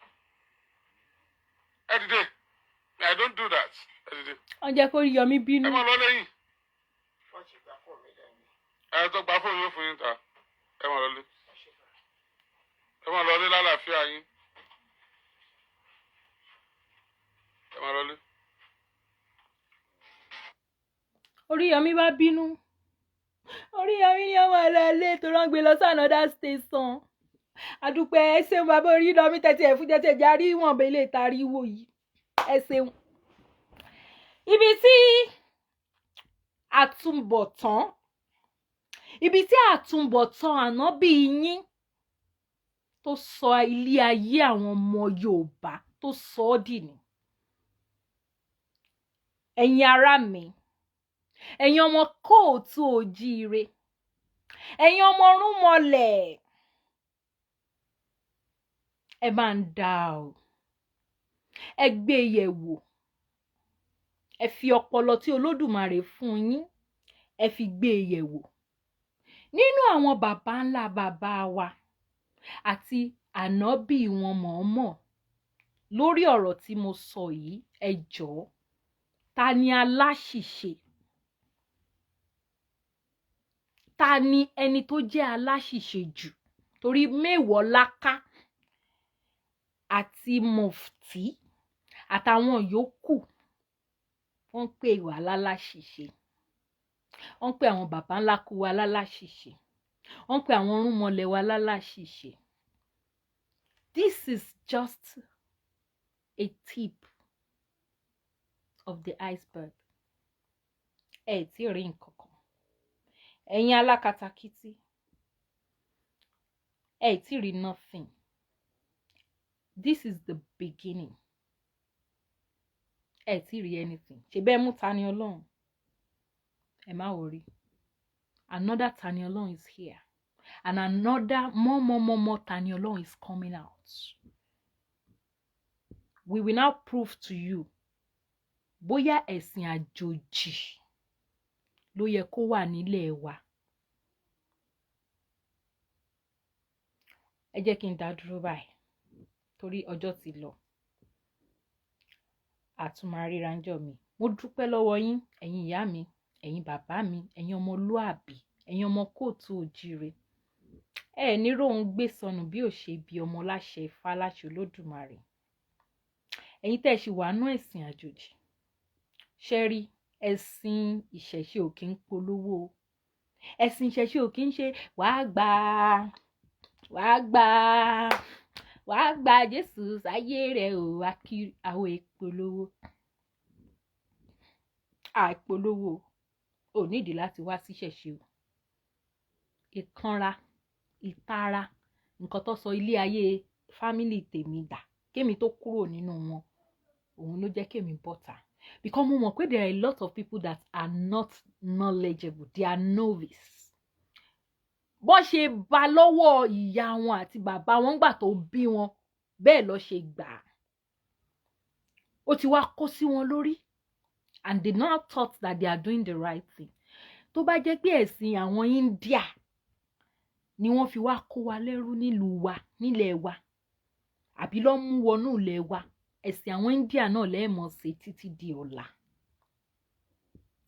[SPEAKER 5] Ẹ dìde. I don't do that. Ẹ dìde.
[SPEAKER 1] Wọ́n jẹ́ kó Oríyọmí bínú.
[SPEAKER 5] Ẹ máa lọ lẹ́yìn.
[SPEAKER 4] Wọ́n ti gbà fún mi lẹ́yìn.
[SPEAKER 5] Ẹ tó gba fóònù yóò fún yín ta. Ẹ máa lọlé, ẹ máa lọlé lálàáfíà yín. Ẹ máa lọlé.
[SPEAKER 1] Oríyọmí bá bínú. Oríyọmí ní ọmọ ẹlẹ́lẹ́ tó rán gbé lọ sí another station. Àdúpẹ́, ẹ ṣeun bàbá Oríyọmí, tẹ̀tí ẹ̀ fún tẹ̀tí ẹ̀ járí ìwọ̀nba ilé ìtariwo yìí. Ẹ ṣeun. Ibi tí àtúbọ̀tán, ibi tí àtúbọ̀tán ànábì yín tó sọ ilé ayé àwọn ọmọ Yorùbá tó sọ ọ́ dì ní. Ẹ̀yin ará mi, ẹ̀yin ọmọ kóòtù òjíire, ẹ̀yin ọmọ rúnmọlẹ̀, ẹ máa ń dá o. Ẹ gbé e yẹ̀ wò, ẹ fi ọpọlọ tí Olódùmarè fún yín, ẹ fi gbé e yẹ̀ wò. Nínú àwọn baba ńlá bàbá wa àti ànábì wọn mọ̀ọ́mọ̀ lórí ọ̀rọ̀ tí mo sọ yìí, ẹ jọ̀ọ́, ta ni aláṣìṣe? Ta ni ẹni tó jẹ́ aláṣìṣe jù? Torí Mewolaka àti Mufti àtàwọn yòókù, wọ́n ń pè wá láláṣìṣe, wọ́n ń pè àwọn baba ńlá kú wa láláṣìṣe, wọ́n ń pè àwọn irúnmọlẹ̀ wa láláṣìṣe. This is just a tip. of the iceberg. Ẹ tí ì rí nǹkan kan, ẹ̀yin alákatakítí, ẹ tí ì rí nothing. This is the beginning. Ẹ tí ì rí anything. Ṣe bẹ́ẹ̀ mú Tani Olohun, ẹ má worry, another Tani Olohun is here and another more, more, more, more Tani Olohun is coming out. We will now prove to you bóyá ẹ̀sìn àjòjì ló yẹ kó wà nílẹ̀ wa. Ẹ jẹ́ kí n dá dúró báyìí torí ọjọ́ ti lọ. Àtúmọ̀ ńjọ́ mi. Mo dúpẹ́ lọ́wọ́ yín, ẹ̀yin ìyá mi, ẹ̀yin bàbá mi, ẹ̀yin ọmọlúàbí, ẹ̀yin ọmọ kóòtù òjíire. Ẹ ní róhun gbé sọnù bí ò ṣe bí ọmọ láṣẹ Ifá, láṣẹ Olódùmarè. Ẹ̀yin tẹ́ ẹ ṣì wà nú ẹ̀sìn àjòjì, ṣe rí ẹ̀sìn ìṣẹ̀ṣe ò kí ń polówó, ẹ̀sìn ìṣẹ̀ṣe ò kí ń ṣe wàá gbà, wàá gbà, wàá gba Jésù sáyé rẹ̀ o. Akiri àwọn ìpolówó, àìpolówó ò nídìí láti wá sí ìṣẹ̀ṣe o. Ìkanra, ìtara, nǹkan tó sọ ilé ayé family tèmi dà kémi tó kúrò nínú wọn, òun ló jẹ́ kémi bọ́ta, because mo mọ̀ pé there are a lot of people that are not knowledgeable, they are novice. Bó ṣe bá lọ́wọ́ ìyá wọn àti bàbá wọn gbà tó bí wọn, bẹ́ẹ̀ lọ ṣe gbà á, ó ti wá kó sí wọn lórí and they now thought that they are doing the right thing. Tó bá jẹ́ pé ẹ̀sìn àwọn India ni wọ́n fi wá kó wa lẹ́rú nílùú wa, nílẹ̀ wa, àbí lọ́ mú wọnú ilẹ̀ wa, ẹ̀sìn àwọn India náà lẹ́ẹ̀mọ̀ ṣe títí di ọ̀la.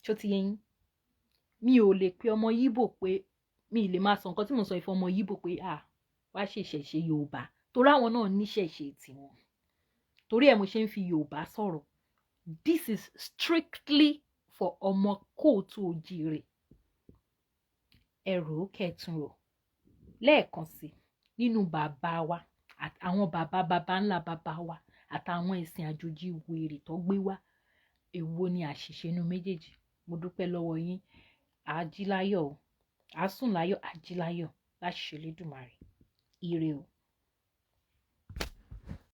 [SPEAKER 1] Ṣó ti yé yín? Mi ò lè pe ọmọ Yíbò pé, mi ì lè máa sọ nǹkan tí mo sọ ìfọ ọmọ Yíbò pé, "Ah, wá ṣe ìṣẹ̀ṣe Yorùbá," torí àwọn náà níṣẹ̀ṣe tiwọn. Torí ẹ̀ mo ṣe ń fi Yorùbá sọ̀rọ̀. This is strictly for ọmọ kóòtù òjìrè. Ẹrù kẹtùn rò lẹ́ẹ̀kan sí nínú bàbá wa, àwọn bàbá bàbá ńlá bàbá wa, àtàwọn ẹ̀sìn àjòjì wèrè tó gbé wá, èwo ni àṣìṣe inú méjèèjì? Mo dúpẹ́ lọ́wọ́ yín. Àjíláyọ̀ o, àásùn láyọ̀, àjíláyọ̀ láṣẹ Elédùmarè. Ire o.